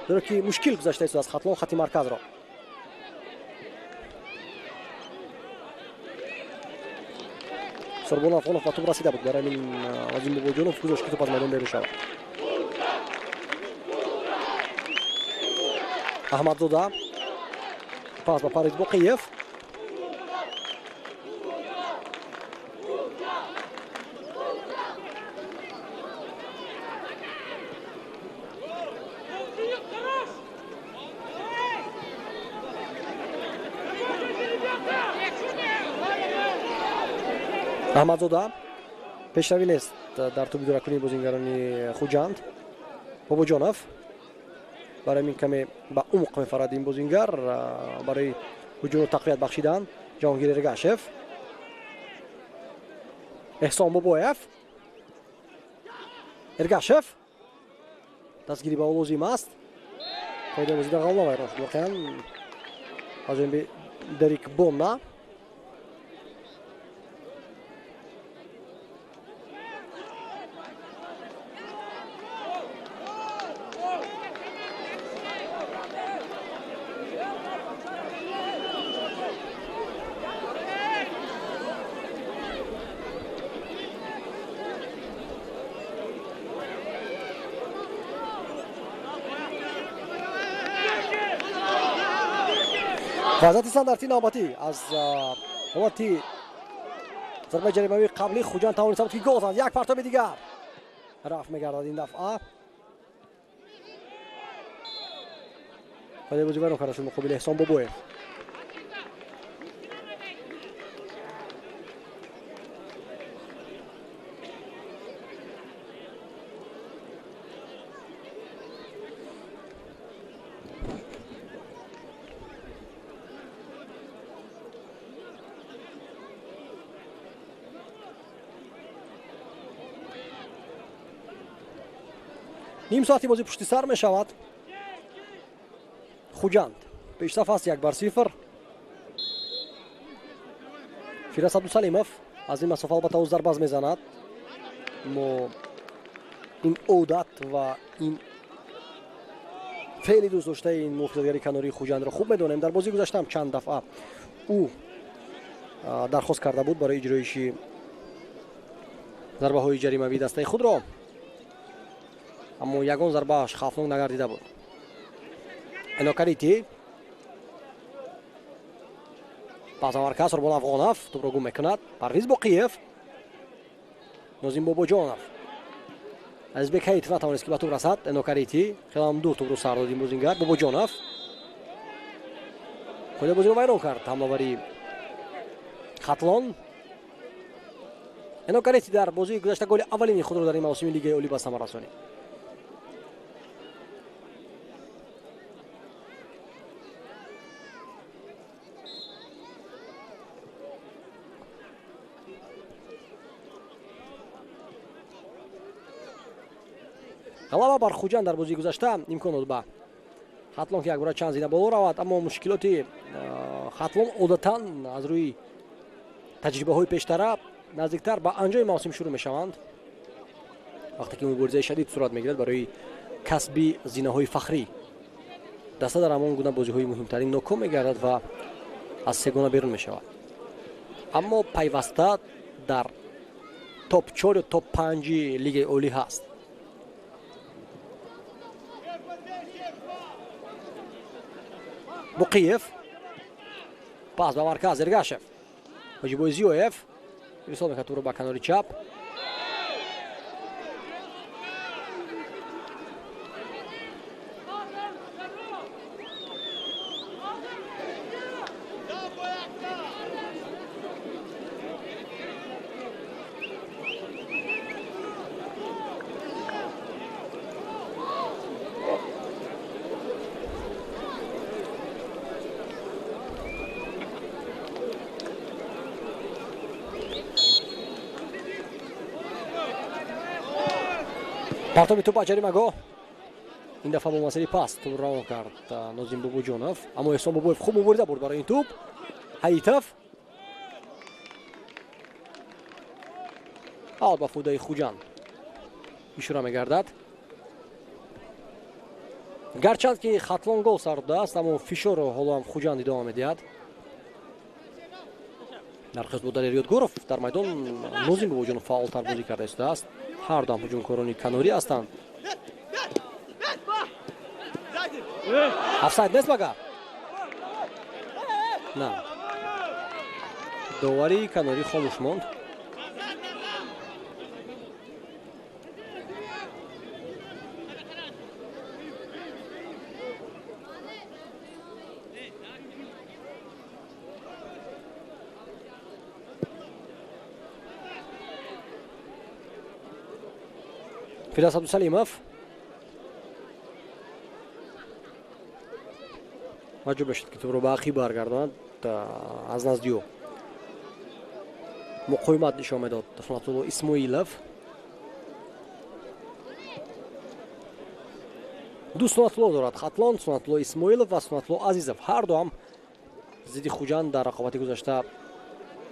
Зеро ки мушкил гузашта истод аз Хатлон хати марказро. Сурбон Афғонов ба тӯб расида буд, барои ҳамин Нозим Бобоҷонов гузошт ки тӯб аз майдон берун шавад. Аҳмадзода пас ба Парвиз Боқиев. Аҳмадзода пешравӣ нест дар тӯби дуракунии бозингарони Хуҷанд. Бобоҷонов барои ин каме ба умқ мефарад ин бозингар барои ҳуҷумро тақвият бахшидан. Ҷаҳонгир Эргашев, Эҳсон Бобоев, Эргашев дастгирӣ ба ӯ лозим аст. Қоидаи бозӣ дар ғалаба вайрон шуд воқеан аз ҷониби Дерик Бонна. Вазъияти стандарти навбатӣ аз ҳолати зарбаи ҷаримавии қаблӣ Хуҷанд тавониста буд ки гол занад. Як партоби дигар рафт мегардад ин дафъа. Қоидаи бозӣ вайрон карда шуд муқобили Эҳсон Бобоев. Ним соати бозӣ пушти сар мешавад. Хуҷанд пешсаф аст 1-0. Фирас Абдусалимов аз ин масофа албатта ӯ зарбаз мезанад. Мо ин одат ва ин феъли дӯстдоштаи ин муҳофизатгари канории Хуҷандро хуб медонем. Дар бозии гузаштаам чанд дафъа ӯ дархост карда буд барои иҷроиши зарбаҳои ҷаримавии дастаи худро, аммо ягон зарбааш хавфнок нагардида буд. Энокарити пас ба марказ, Қурбон Афғонов тӯбро гум мекунад. Парвиз Боқиев, Нозим Бобоҷонов, Азизбек Ҳаитов натавонист ки ба тӯб расад. Энокарити хелам дур тӯбро сар дод ин бозингар. Бобоҷонов қоидаи бозиро вайрон кард ҳамлавари Хатлон. Энокарити дар бозии гузашта голи аввалини худро дар ин мавсими Лигаи Олӣ ба самар расонид. Ғалаба бар Хуҷанд дар бозии гузашта имкон дод ба Хатлон ки якбора чанд зина боло равад, аммо мушкилоти Хатлон одатан аз рӯи таҷрибаҳои пештара наздиктар ба анҷоми мавсим шурӯъ мешаванд, вақте ки муборизаи шадид сурат мегирад барои касби зинаҳои фахрӣ. Даста дар ҳамон гуна бозиҳои муҳимтарин ноком мегардад ва аз сегона берун мешавад, аммо пайваста дар топ 4 ё топ 5 Лигаи Олӣ ҳаст. Боқиев пас ба марказ, Эргашев, Ҳоҷибой Зиёев ирсол мекард тӯбро ба канори чап. Партоби тӯб ба ҷаримагоҳ. Ин дафъа бо масири пас тӯбро равон кард Нозим Бобоҷонов, аммо Эҳсон Бобоев хуб мубориза бурд барои ин тӯб. Ҳаитов аут ба фоидаи Хуҷанд ишора мегардад. Гарчанд ки Хатлон гол сар додааст, аммо фишорро ҳоло ҳам Хуҷанд идома медиҳад. Дар қисм бо Далер Ёдгоров дар майдон Нозим Бобоҷонов фаъолтар бозӣ карда истодааст. Ҳар дуам ҳуҷумкорони канорӣ ҳастанд. Офсайд нест магар? На. Доварии канорӣ хомӯш монд. Фирдавс Абдусалимов маҷбур мешуд, ки тӯбро ба ақиб баргардонад. Аз назди ӯ муқовимат нишон медод Сунатулло Исмоилов. Ду Сунатулло дорад Хатлон: Сунатулло Исмоилов ва Сунатулло Азизов. Ҳар ду ҳам зидди Хуҷанд дар рақобати гузашта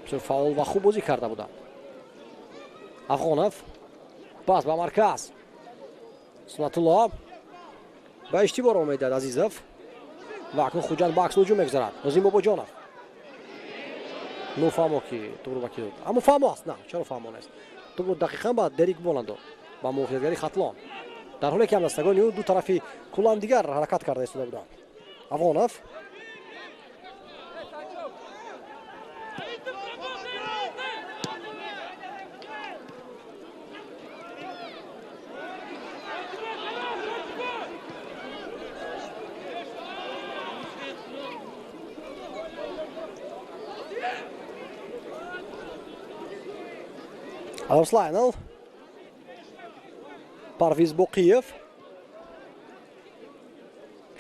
бисёр фаъол ва хуб бозӣ карда буданд. Афғонов, пас ба марказ, Сунатулло ба иштибоҳ омедад Азизов ва акнун Хуҷанд ба акс ҳуҷум мегузарад. Нозим Бобоҷонов нофаҳмо, ки тӯбро ба ки дод, аммо фаҳмо аст. На, чаро фаҳмо нест? Тӯбро дақиқан ба Дерик Бона дод, ба муҳофизатгари Хатлон, дар ҳоле ки ҳамдастагони ӯ ду тарафи куллан дигар ҳаракат карда истода буданд. Афғонов Адамс Лайнел, Парвиз Боқиев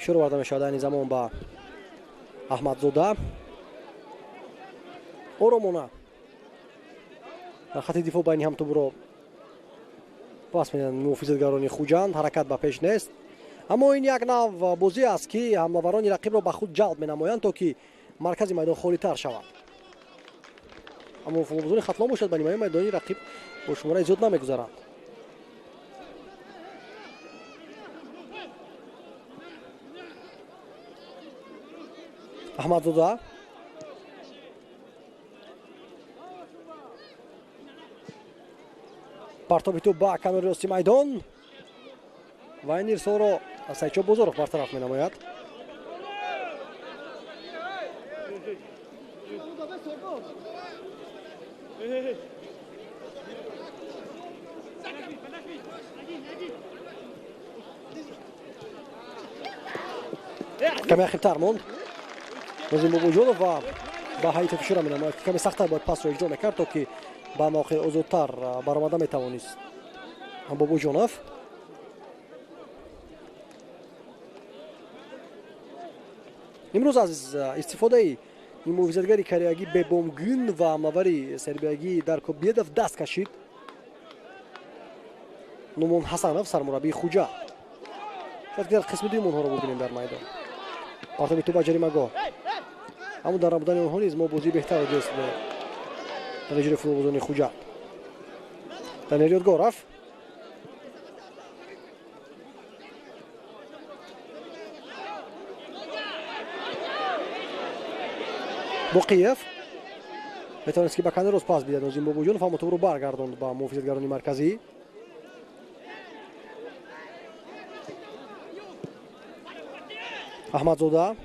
шурӯъ варда мешавад айни замон ба Аҳмадзода. Оромона дар хати дифоъ байни ҳам тӯбро пас медиҳанд муҳофизатгарони Хуҷанд. Ҳаракат ба пеш нест, аммо ин як нав бозӣ аст, ки ҳамлаварони рақибро ба худ ҷалб менамоянд, то ки маркази майдон холитар шавад. Аммо футболбозони Хатлон бошад, ба нимаи майдони рақиб бо шумораи зиёд намегузаранд. Аҳмадзода партоби тӯб ба канори рости майдон ва ин ирсолро Сайчо Бозоров бартараф менамояд. Каме ақибтар монд Нозим Бобоҷонов ва ба ҳайатов ишора менамояд, ки каме сахттар бояд пасро иҷро мекард, то ки ба мавқеи озодтар баромада метавонист Бобоҷонов. Имрӯз аз истифодаи ин муҳофизатгари кореягӣ Бебомгюн ва ҳамлавари сербиягӣ Дарко Бедов даст кашид Нумон Ҳасанов, сармураббии Хуҷанд. Шояд ки дар қисми дуюм онҳоро бубинем дар майдон. Партоби тӯб ба ҷаримагоҳ, аммо дар набудани онҳо низ мо бозии беҳтарро дида дар иҷрои футболбозони Хуҷанд. Даниэл Ёдгоров Боқиев метавонист, ки ба канори рост пас бидиҳад Нозим Бобоҷонов, аммо тӯбро баргардонд ба муҳофизатгарони марказӣ. Аҳмадзода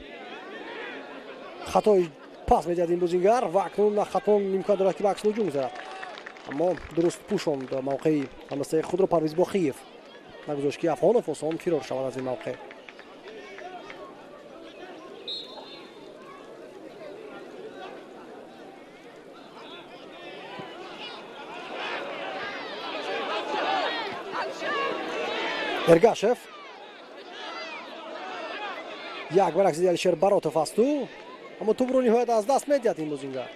хатои пас медиҳад ин бозингар ва акнун Хатлон имкон дорад, ки ба акс ҳуҷум гузарад, аммо дуруст пӯшонд мавқеи ҳамдастаи худро Парвиз Боқиев, нагузошт, ки Афғонов осон фирор шавад аз ин мавқеъ. Эргашев як баракс зидди Алишер Баротов асту, аммо тӯбро ниҳоят аз даст медиҳад ин бозингар.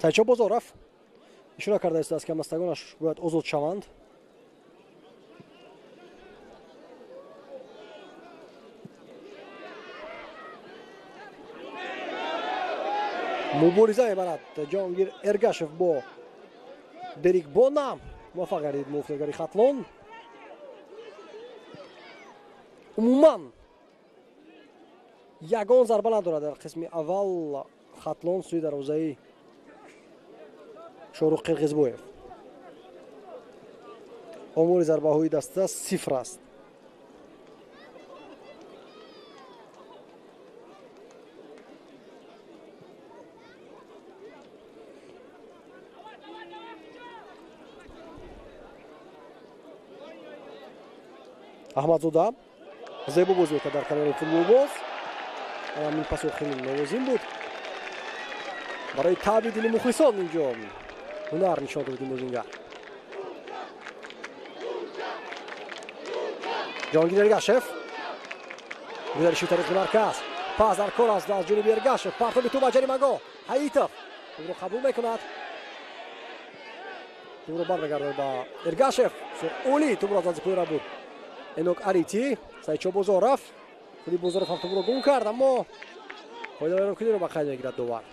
Сайчо Бозоров ишора карда истодааст, ки ҳамдастагонаш бояд озод шаванд. Мубориза мебарад Ҷонгир Эргашев бо Дерик Бона. Муваффақ гардид муҳофизатгари Хатлон. Умуман ягон зарба надорад дар қисми аввал Хатлон сӯи дарвозаи Шоҳрух Қирғизбоев. Омори зарбаҳои даста сифр аст. Аҳмадзода зебо бозӣ мекард дар канори футболбоз. Ин пас охирин лозим буд барои таъби дили мухлисон. Инҷо ҳунар нишон дод ин бозингар. Ҷоҳонгир Эргашев гузариши тариқи марказ, пас дар кор аст аз ҷониби Эргашев, партоби тӯб ба ҷаримагоҳ. Ҳаитов тӯбро қабул мекунад, тӯбро бармегардонад ба Эргашев. Олӣ тӯбро аз наздикои буд Энок Арити. Сайчо Бозоров, худи Бозоров ҳам тӯбро гум кард, аммо қоидавайронкуниро ба қайд мегирад довар.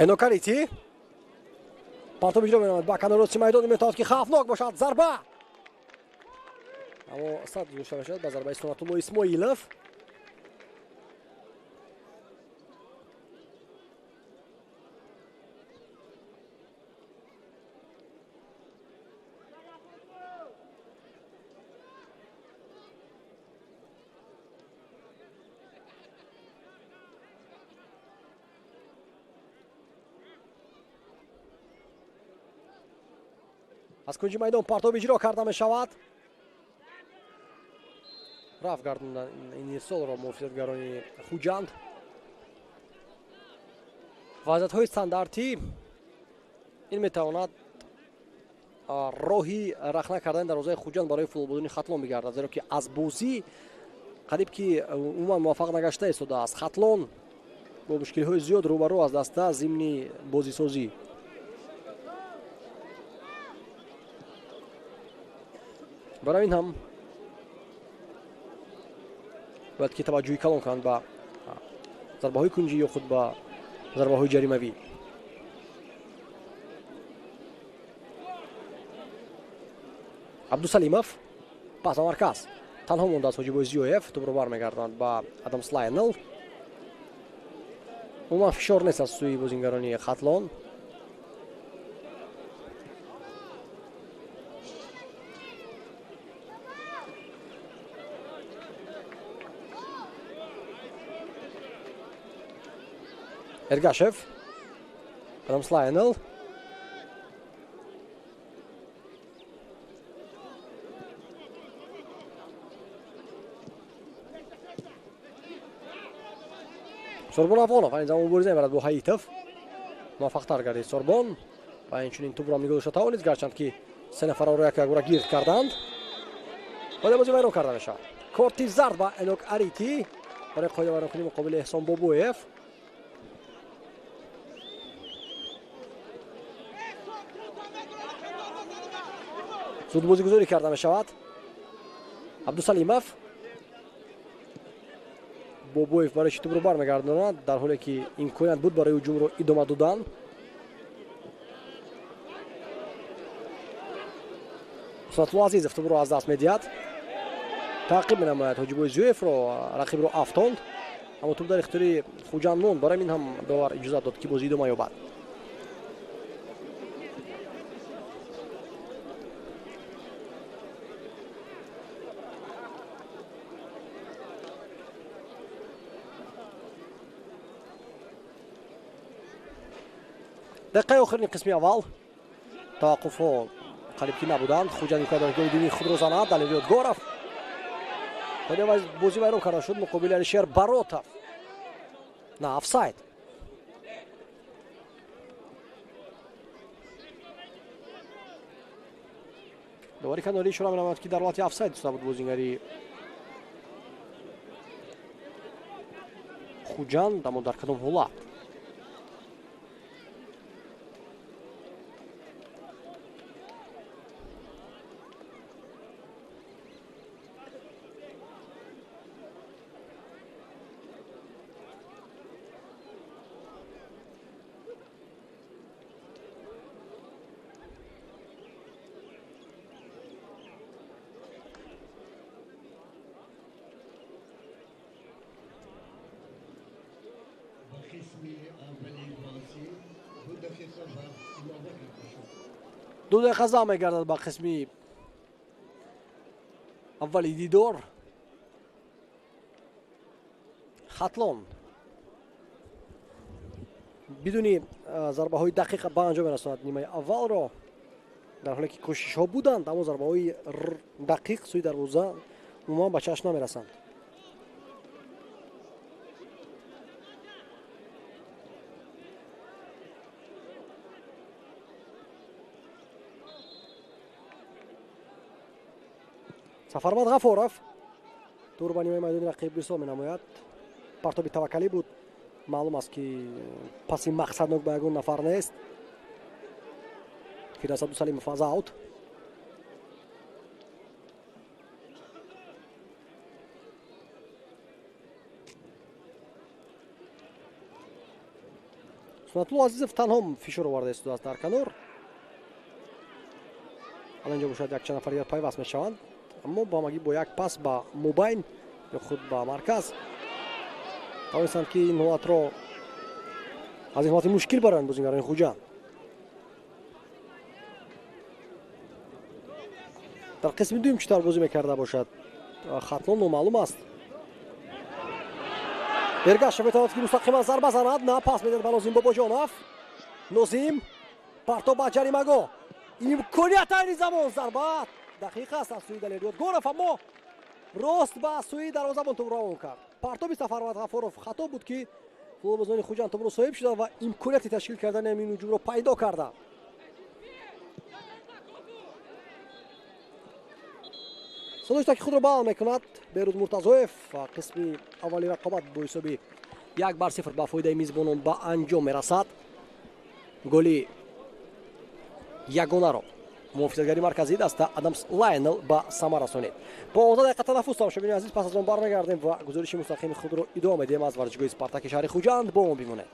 Энок Арити партоб иҷро менамояд ба канори рости майдон, метавонад ки хавфнок бошад. Зарба, аммо сад гузошта мешавад ба зарбаи Сунатулло Исмоилов. Аз кунҷи майдон партоб иҷро карда мешавад. Рафт гардондан ин ирсолро муҳофизатгарони Хуҷанд. Вазъиятҳои стандартӣ ин метавонад роҳи рахна кардани дарвозаи Хуҷанд барои футболбозони Хатлон бигардад, зеро ки аз бозӣ қариб ки умуман муваффақ нагашта истодааст. Хатлон бо мушкилиҳои зиёд рӯбарӯ аз даста зимни бозисозӣ. Барои ин ҳам бояд ки таваҷҷӯҳи калон кунанд ба зарбаҳои кунҷӣ ё худ ба зарбаҳои ҷаримавӣ. Абдусалимов пас ба марказ, танҳо мондааст Ҳоҷибой Зиёев, тӯбро бармегардонад ба Адамс Лайнел. Умуман фишор нест аз сӯи бозингарони Хатлон. Эргашев, Адамс Лайнел. Сорбон Афғонов айни замон мубориза мебарад бо Ҳаитов. Муваффақтар гардид Сорбон ва инчунин тӯбро нигоҳ дошта тавонист, гарчанд ки се нафарро як якбора гирд карданд. Вале бозӣ вайрон карда мешавад. Корти зард ба Энок Арити барои қоидавайронкунӣ муқобили Эҳсон Бобоев. Зудбозигузорӣ карда мешавад. Абдусалимов, Бобоев барои тӯбро бармегардонад, дар ҳоле ки имконият буд барои ҳуҷумро идома додан. Сунатулло Азизов тӯбро аз даст медиҳад. Таъқиб менамояд Ҳоҷибой Зиёевро, рақибро афтонд, аммо тӯб дар ихтиёри Хуҷанд монд. Барои ин ҳам довар иҷозат дод ки бозӣ идома ёбад. Дақиқаи охирини қисми аввал таваққуфҳо қариб ки набуданд. Хуҷанд имкон дорад голи дуюми худро занад. Далер Ёдгоров, бозӣ вайрон карда шуд муқобили Алишер Баротов. На офсайд. Довари канорӣ ишора менамояд ки дар ҳолати офсайд истода буд бозингари Хуҷанд, аммо дар кадом ҳолат? Қисми аввали бозӣ 2 дақиқа вақт илова карда шуд. 2 дақиқа зам мегардад ба қисми аввали дидор. Хатлон бидуни зарбаҳои дақиқа ба анҷом мерасонад нимаи аввалро, дар ҳоле ки кӯшишҳо буданд, аммо зарбаҳои дақиқ сӯи дарвоза умуман ба чашм намерасанд. Сафармад Ғафоров тур ба нимаи майдони рақиб ирсол менамояд. Партоби таваккалӣ буд. Маълум аст, ки паси мақсаднок ба ягон нафар нест. Фирдавс Абдусалимов аз аут. Сунатулло Азизов танҳо фишор оварда истодааст дар канор. Ҳала инҷо бошад якчанд нафар дигар пайваст мешаванд, аммо ба ҳамагӣ бо як пас ба мобайн ё худ ба марказ тавонистанд, ки ин ҳолатро аз ин ҳолати мушкил баранд бозингарони Хуҷанд. Дар қисми дуюм чӣ тавр бозӣ мекарда бошад Хатлон номаълум аст. Эргашев метавонад, ки мустақиман зарба занад, на, пас медиҳад ба Нозим Бобоҷонов. Нозим партоб ба ҷаримагоҳ, имконият айни замон, зарба дақиқ аст аз сӯи Далер Ёдгоров, аммо рост ба сӯи дарвозабон тӯб равон кард. Партоби Сафармад Ғафоров хато буд, ки футболбозони Хуҷанд тӯбро соҳиб шуданд ва имконияти ташкил кардани ҳамин ҳуҷумро пайдо карданд. Садои ки худро баъл мекунад Беруз Муртазоев. Қисми аввали рақобат бо ҳисоби 1-0 ба фоидаи мизбонон ба анҷом мерасад. Голи ягонаро муҳофизатгари марказии даста Адамс Лайнел ба самар расонид. 15 дақиқа танаффус, тамошобинони азиз, пас аз он бармегардем ва гузориши мустақими худро идома медиҳем аз варзишгоҳи Спартаки шаҳри Хуҷанд. Бо мо бимонед.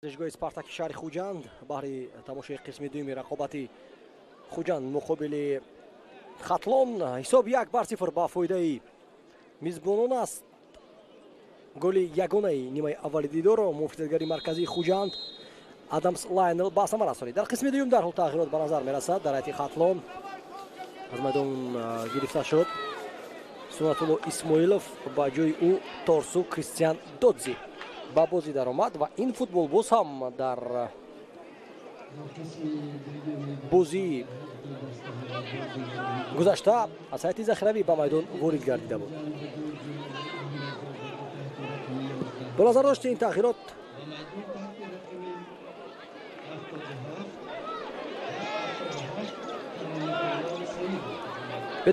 Варзишгоҳи Спартаки шаҳри Хуҷанд баҳри тамошои қисми дуюми рақобати Хуҷанд муқобили Хатлон. Ҳисоб 1-0 ба фоидаи мизбонон аст. Голи ягонаи нимаи аввали дидорро муфтигари марказии Хуҷанд Адамс Лайнел ба самар расонид. Дар қисми дуюм дарҳол тағйирот ба назар мерасад. Дар ҳайати Хатлон аз майдон гирифта шуд Сунатулло Исмоилов, ба ҷои ӯ Торсу Кристиан Додзи ба бозӣ даромад ва ин футболбоз ҳам дар бозии гузашта аз ҳайати захиравӣ ба майдон ворид гардида буд. Бо назар дошти ин тағйирот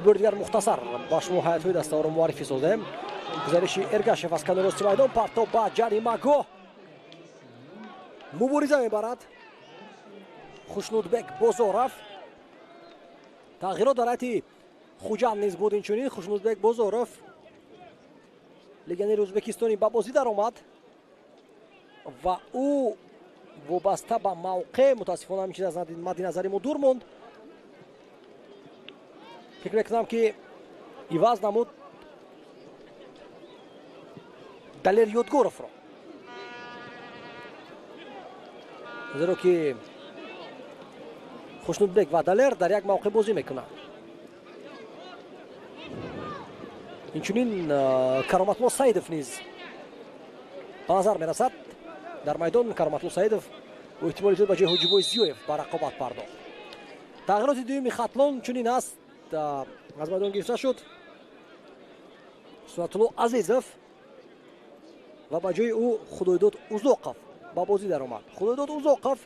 бори дигар мухтасар ба шумо ҳайатҳои дастаҳоро муаррифӣ созем. Гузариши Эргашев аз канори рости майдон, партоб ба ҷаримагоҳ, мубориза мебарад Хушнудбек Бозоров. Тағйирот дар ҳайати Хуҷанд низ буд. Инчунин Хушнудбек Бозоров, легионери ӯзбекистонӣ, ба бозӣ даромад ва ӯ вобаста ба мавқеъ мутаассифона ҳамин чиз аз мадди назари мо дур монд. Фикр мекунам, ки иваз намуд Далер Ёдгоровро, зеро ки Хушнудбек ва Далер дар як мавқеъ бозӣ мекунанд. Инчунин Кароматло Саидов низ ба назар мерасад дар майдон. Кароматло Саидов бо эҳтимоли зиёд ба ҷои Ҳоҷибой Зиёев ба рақобат пардохт. Тағйироти дуюми Хатлон чунин аст. Аз майдон гирифта шуд Сунатулло Азизов ва ба ҷои ӯ Худойдод Узоқов ба бозӣ даромад. Худойдод Узоқов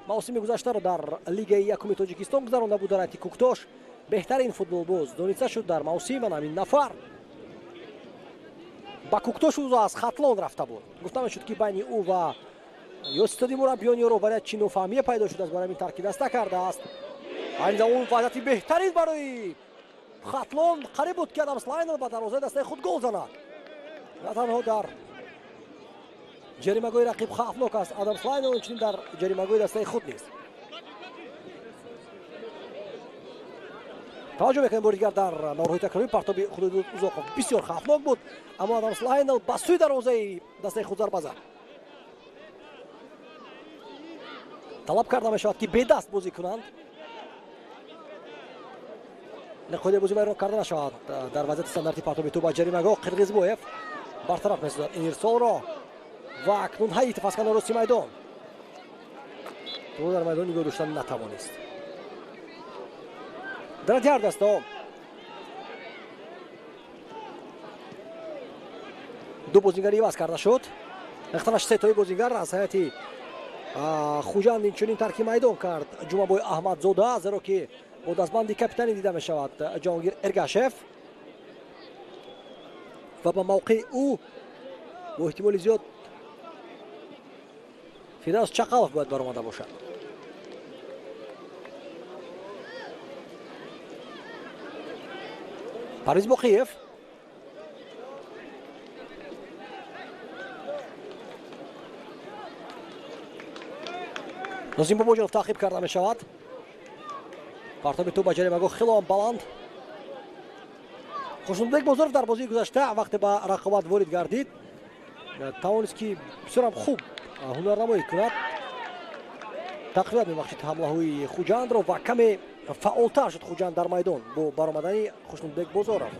мавсими гузаштаро дар Лигаи якуми Тоҷикистон гузаронда буд. Дар ҳайати Куктош беҳтарин футболбоз дониста шуд дар мавсим. Ана ҳамин нафар ба Куктош ӯ аз Хатлон рафта буд. Гуфта мешуд, ки байни ӯ ва ё ситоди мураббиён ё роҳбарият чӣ нофаҳмие пайдо шудааст, барои ҳамин тарки даста кардааст. Айни замон вазъияти беҳтарин барои Хатлон, қариб буд, ки Адамс Лайнел ба дарвозаи дастаи худ гол занад. На танҳо дар ҷаримагоҳи рақиб хавфнок аст Адамс Лайнел, инчунин дар ҷаримагоҳи дастаи худ нест. Таваҷҷӯҳ мекунем бори дигар дар наворҳои такрорӣ. Партоби Худойдод Узоқов бисёр хавфнок буд, аммо Адамс Лайнел ба сӯи дарвозаи дастаи худ зарба зад. Талаб карда мешавад, ки бедаст бозӣ кунанд. Қоидаи бозӣ вайрон карда нашавад. Дар вазъияти стандарти партоби тӯб ба ҷаримагоҳ Қирғизбоев бартараф месозад ин ирсолро ва акнун Ҳаитов аз канори рости майдон тӯбро дар майдон нигоҳ доштан натавонист. Дар ҳайати ҳар дастаҳо ду бозингар иваз карда шуд. Ихталаш сетои бозингар аз ҳайати Хуҷанд инчунин тарки майдон кард Ҷумабой Аҳмадзода, зеро ки бо дастбанди капитанӣ дида мешавад Ҷаҳонгир Эргашев ва ба мавқеи ӯ бо эҳтимоли зиёд Фирдавс Чақалов бояд баромада бошад. Парвиз Боқиев Нозим Бобоҷонов таъқиб карда мешавад. Партоби тӯб ба ҷаримагоҳ хело баланд. Хушнудбек Бозоров дар бозии гузашта вақте ба рақобат ворид гардид, тавонист, ки бисёрам хуб ҳунарнамоӣ кунад. Тақвият мебахшид ҳамлаҳои Хуҷандро ва каме фаъолтар шуд Хуҷанд дар майдон бо баромадани Хушнудбек Бозоров.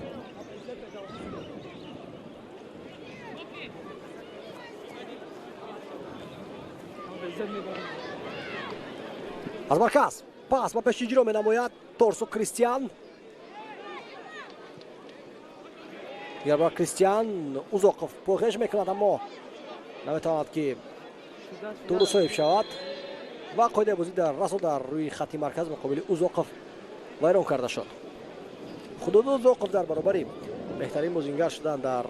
Аз марказ пас ба пеши иҷро менамояд Торсу Кристиан. Дигар Кристиан Узоқов пойхеш мекунад, аммо наметавонад, ки тӯбро соҳиб шавад ва қоидаи бозӣ дар расо дар рӯи хатти марказ муқобили Узоқов вайрон карда шуд. Худодод Узоқов дар баробари беҳтарин бозингар шудан дар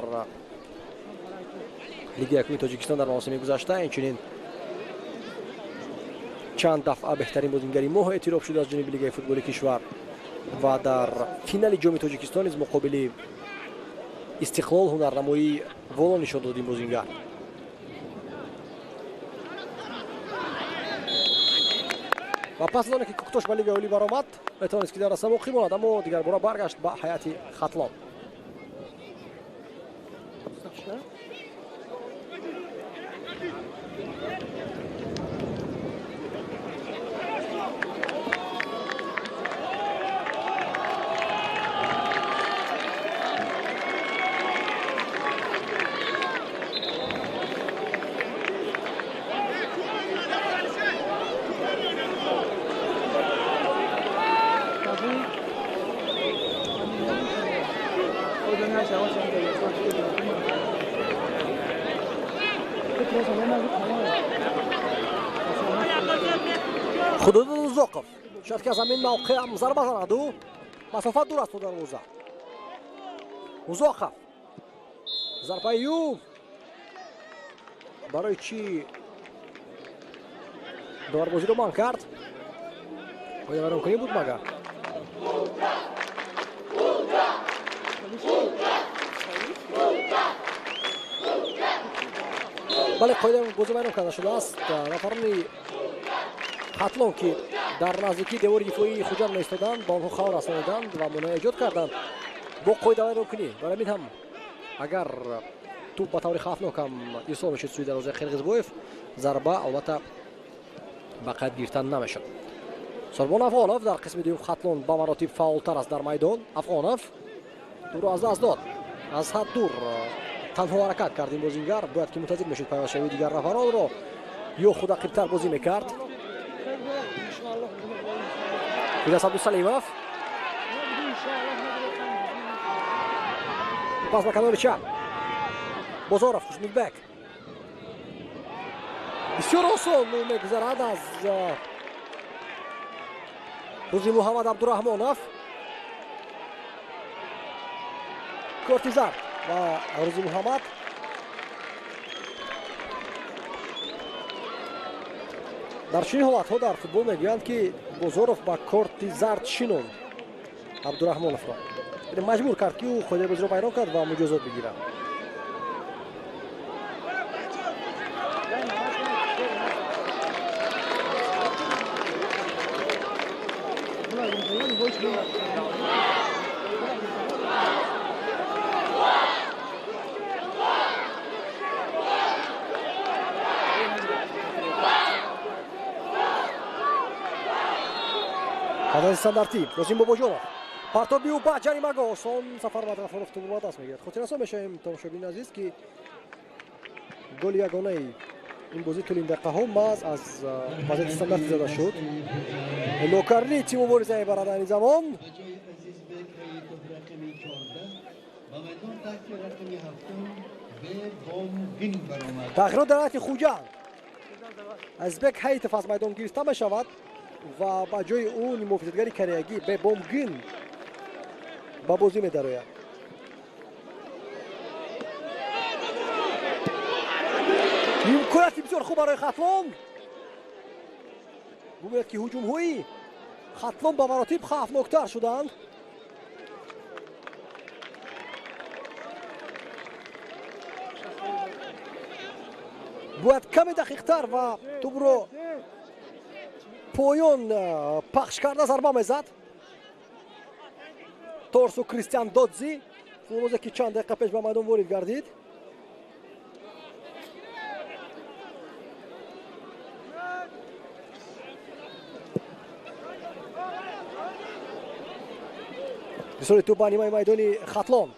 Лигаи якуми Тоҷикистон дар мавсими гузашта, инчунин чанд дафъа беҳтарин бозингари моҳ эътироф шуда аз ҷониби Лигаи футболи кишвар ва дар финали Ҷоми Тоҷикистон низ муқобили Истиқлол ҳунарнамоии воло нишон дод ин бозингар. Ва пас аз оне ки Куктош ба лигаи олӣ баромад, метавонист ки дар даста боқӣ монад, аммо дигарбора баргашт ба ҳайати Хатлон. Худодод Узоқов шояд ки аз ҳамин мавқеъ зарба занад, ӯ масофат дур аст то дарвоза. Узоқов зарбаи ӯ барои чӣ доварбозиро манъ кард? Оё вайронкунӣ буд магар? Бале, қоидаи бозӣ вайрон карда шудааст. Нафарони Хатлон, ки дар наздикии девори дифоии Хуҷанд меистоданд, ба онҳо хабар расониданд ва монеа эҷод карданд бо қоидавайронкунӣ. Барои ҳамин ҳам агар тӯб ба таври хавфнок ҳам ирсол мешуд сӯи дарвозаи Қирғизбоев, зарба албатта ба қайд гирифтан намешуд. Сорбон Афғонов дар қисми дуюм Хатлон ба маротиб фаъолтар аст дар майдон. Афғонов тӯбро аз даст дод, аз ҳад дур танҳо ҳаракат кард ин бозингар. Бояд ки мунтазир мешуд пайвастшавии дигар нафаронро ё худ ақибтар бозӣ мекард. Ильяс Абдусалимов пас ба канори чап. Бозоров, Хушнудбек бисёр осон мегузарад аз Рӯзи Муҳаммад Абдураҳмонов. Корти зард ва Рӯзи Муҳаммад. Дар чунин ҳолатҳо дар футбол мегӯянд, ки Бозоров ба корти зард шинонд Абдураҳмоновро, яъне маҷбур кард, ки ӯ қоидаи бозиро вайрон кард ва муҷозот бигирад. Хадаси стандартӣ Росим Бобоҷонов партоби ӯ ба ҷаримагоҳ, осон Сафар Мадғафоров тӯбро ба даст мегирад. Хотиррасон мешавем, тамошобини азиз, ки голи ягонаи ин бозӣ тӯли ин дақиқаҳо маҳз аз вазъияти стандартӣ зада шуд. Нокарни тим мубориза мебарад айни замон. Тағйирот дар ҳайати Хуҷанд. Азизбек Ҳайтов аз майдон гирифта мешавад ва ба ҷои ӯ муҳофизатгари кореягӣ Бебомгин ба бозӣ медарояд. Имконияти бисёр хуб барои Хатлон. Бубинед, ки ҳуҷумҳои Хатлон ба маротиб хавфноктар шуданд. Бояд каме дақиқтар ва тӯбро поён пахш карда зарба мезад. Торсу Кристиан Додзи, футболбозе ки чанд дақиқа пеш ба майдон ворид гардид. Ирсоли тӯб ба нимаи майдони Хатлон.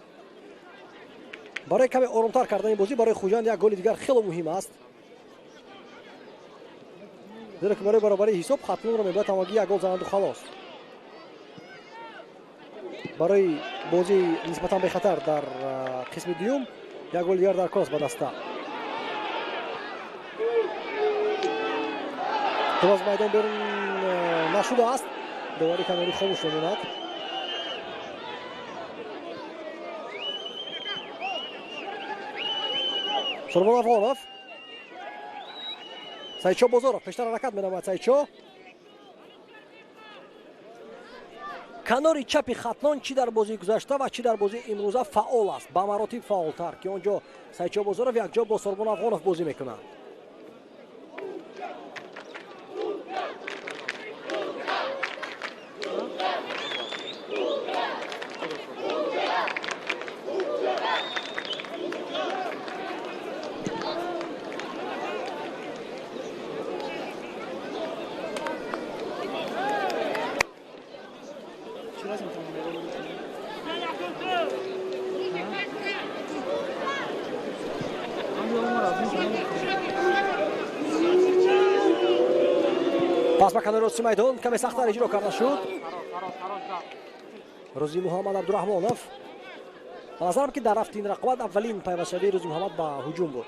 Барои каме оромтар кардани бозӣ барои Хуҷанд як голи дигар хело муҳим аст, зеро ки барои баробарии ҳисоб Хатлонро мебояд ҳамагӣ як гол зананду халос. Барои бозии нисбатан бехатар дар қисми дуюм як гол дигар дар кор аст ба даста. Тӯб аз майдон берун нашудааст. Доварӣ канори хомӯш мемонад. Сурбон Афғонов, Сайчо Бозоров пештар ҳаракат менамояд. Сайчо канори чапи Хатлон чӣ дар бозии гузашта ва чӣ дар бозии имрӯза фаъол аст, ба маротиб фаъолтар, ки он ҷо Сайчо Бозоров якҷо бо Сорбон Афғонов бозӣ мекунанд. Пас ба канори рости майдон каме сахттар иҷро карда шуд. Рӯзи Муҳаммад Абдураҳмонов. Ба назарам, ки дар рафти ин рақобат аввалин пайвастшавии Рӯзи Муҳаммад ба ҳуҷум буд.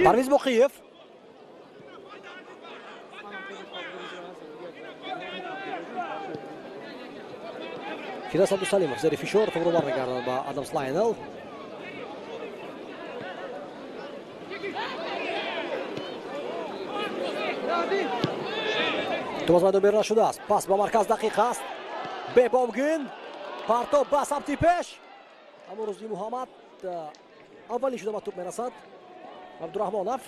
Парвиз Боқиев. Фирдавс Абдусалимов зери фишор тӯбро бармегардонад ба Адамс Лайнел. Тӯб аз майдон берун нашудааст. Пас ба марказ дақиқ аст. Бебомгин партоб ба самти пеш. Аммо Рӯзи Муҳаммад аввалин шуда ба тӯб мерасад. Абдураҳмонов.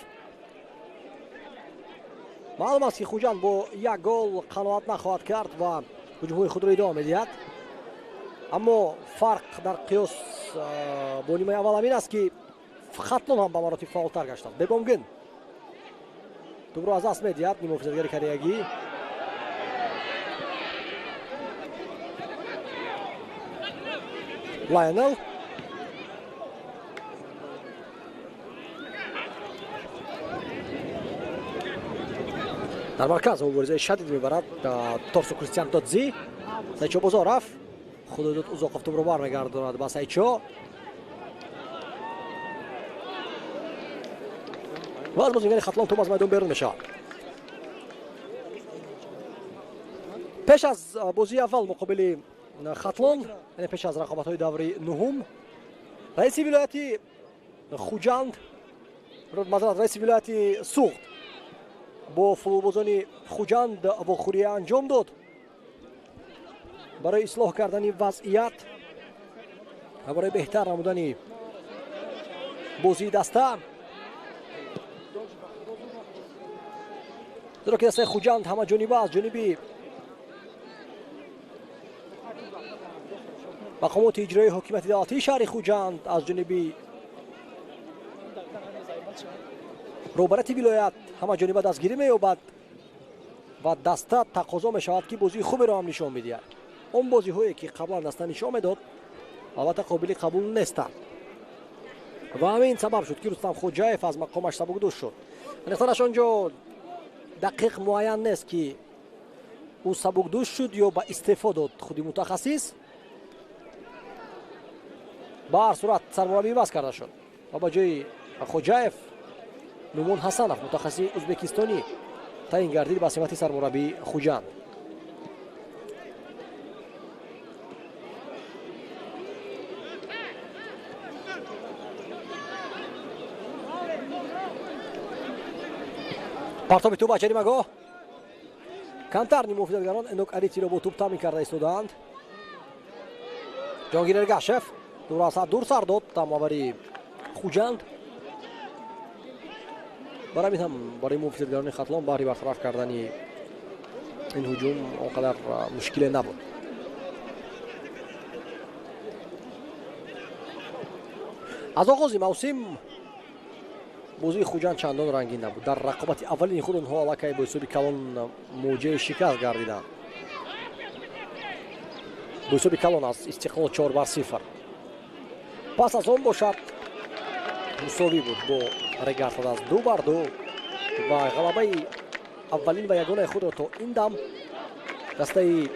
Маълум аст, ки Хуҷанд бо як гол қаноат нахоҳад кард ва ҳуҷумҳои худро идома медиҳад. Аммо фарқ дар қиёс бо нимаи аввал ҳамин аст, ки Хатлон ҳам ба маротиб фаъолтар гаштанд. Бебомгин тӯбро аз даст медиҳад нимҳофизатгари кореягӣ. Лайонел. Дар марказ муборизаи шадид мебарад Торсу Кристиан Додзи. Сайчо Бозоров. Худойдод Узоқов тӯбро бармегардонад ба Сайчо. Ва аз бозигари Хатлон тӯб аз майдон берун мешавад. Пеш аз бозии аввал муқобили Хатлон, яъне пеш аз рақобатҳои даври нуҳум, раиси вилояти Хуҷанд, мазарат, раиси вилояти Суғд бо футболбозони Хуҷанд вохӯрия анҷом дод барои ислоҳ кардани вазъият ва барои беҳтар намудани бозии даста. Зеро ки дастаи Хуҷанд ҳамаҷониба аз ҷониби мақомоти иҷроии ҳокимияти давлатии шаҳри Хуҷанд, аз ҷониби роҳбарияти вилоят ҳамаҷониба дастгирӣ меёбад ва даста тақозо мешавад, ки бозии хуберо ҳам нишон медиҳад. Он бозиҳое, ки қаблан даста нишон медод, албатта қобили қабул нестанд. Ва ҳамин сабаб шуд, ки Рустам Хоҷаев аз мақомаш сабукдӯш шуд. Аниқтараш, он ҷо дақиқ муайян нест, ки ӯ сабукдӯш шуд ё ба истеъфо дод худи мутахассис. Ба ҳар сурат сармураббӣ иваз карда шуд ва ба ҷои Хоҷаев Нумон Ҳасанов, мутахассиси ӯзбекистонӣ, таъин гардид ба симати сармураббии Хуҷанд. Партоби тӯб ба ҷаримагоҳ. Камтар нимҳофизатгарон Энок Аритиро бо тӯб таъмин карда истодаанд. Ҷонгир Эргашев тӯбро аз ҳад дур сар дод тамовари Хуҷанд. Барои ҳамин ҳам барои муҳофизатгарони Хатлон баҳри бартараф кардани ин ҳуҷум он қадар мушкиле набуд. Аз оғози мавсим бозии Хуҷанд чандон рангин набуд. Дар рақобати аввалини худ онҳо аллакай бо ҳисоби калон муоҷиҳаи шикаст гардиданд. Бо ҳисоби калон аз Истиқлол 4-0. Пас аз он бошад мусовӣ буд бо Регартад аз 2-2 ва ғалабаи аввалин ва ягонаи худро то ин дам дастаи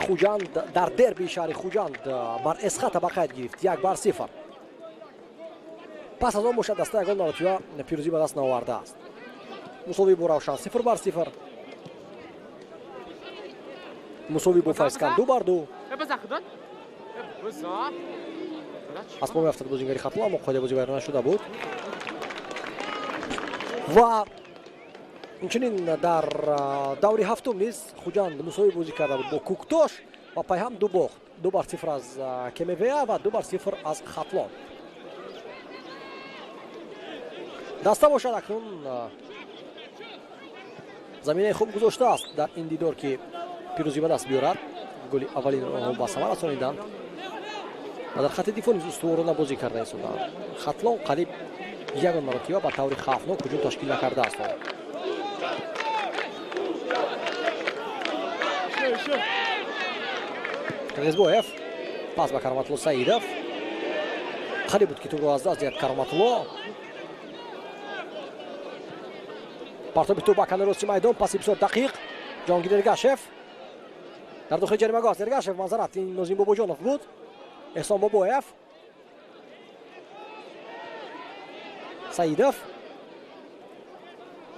Хуҷанд дар дербии шаҳри Хуҷанд бар Эсхата ба қайд гирифт 1-0. Пас аз он бошад даста ягон маротиба пирӯзӣ ба даст наовардааст. Мусовӣ бо Равшан 0-0, мусовӣ бо Файзканд 2-2. Аз по меафтад бозигари Хатлон, аммо қоидаи бозӣ вайрон нашуда буд. Ва инчунин дар даври ҳафтум низ Хуҷанд мусовӣ бозӣ карда буд бо Куктош ва пайҳам ду бохт, 2-0 аз КМВА ва 2-0 аз Хатлон. Даста бошад акнун заминаи хуб гузоштааст дар ин дидор, ки пирӯзӣ ба даст биёрад. Голи аввалинро онҳо ба самар расониданд ва дар хатти дифоъ низ устуворона бозӣ карда истоданд. Хатлон қариб ягон маротиба ба таври хавфнок ҳуҷум ташкил накардааст. Қирғизбоев Пас ба Кароматулло Саидов. Қариб буд, ки тӯбро аз даст диҳад Кароматулло. Партоби тӯб ба канори рости майдон, паси бисёр дақиқ. Ҷоҳонгир Эргашев дар дохили ҷаримагоҳ аст. Эргашев, манзарат, ин Нозим Бобоҷонов буд. Эҳсон Бобоев. Саидов.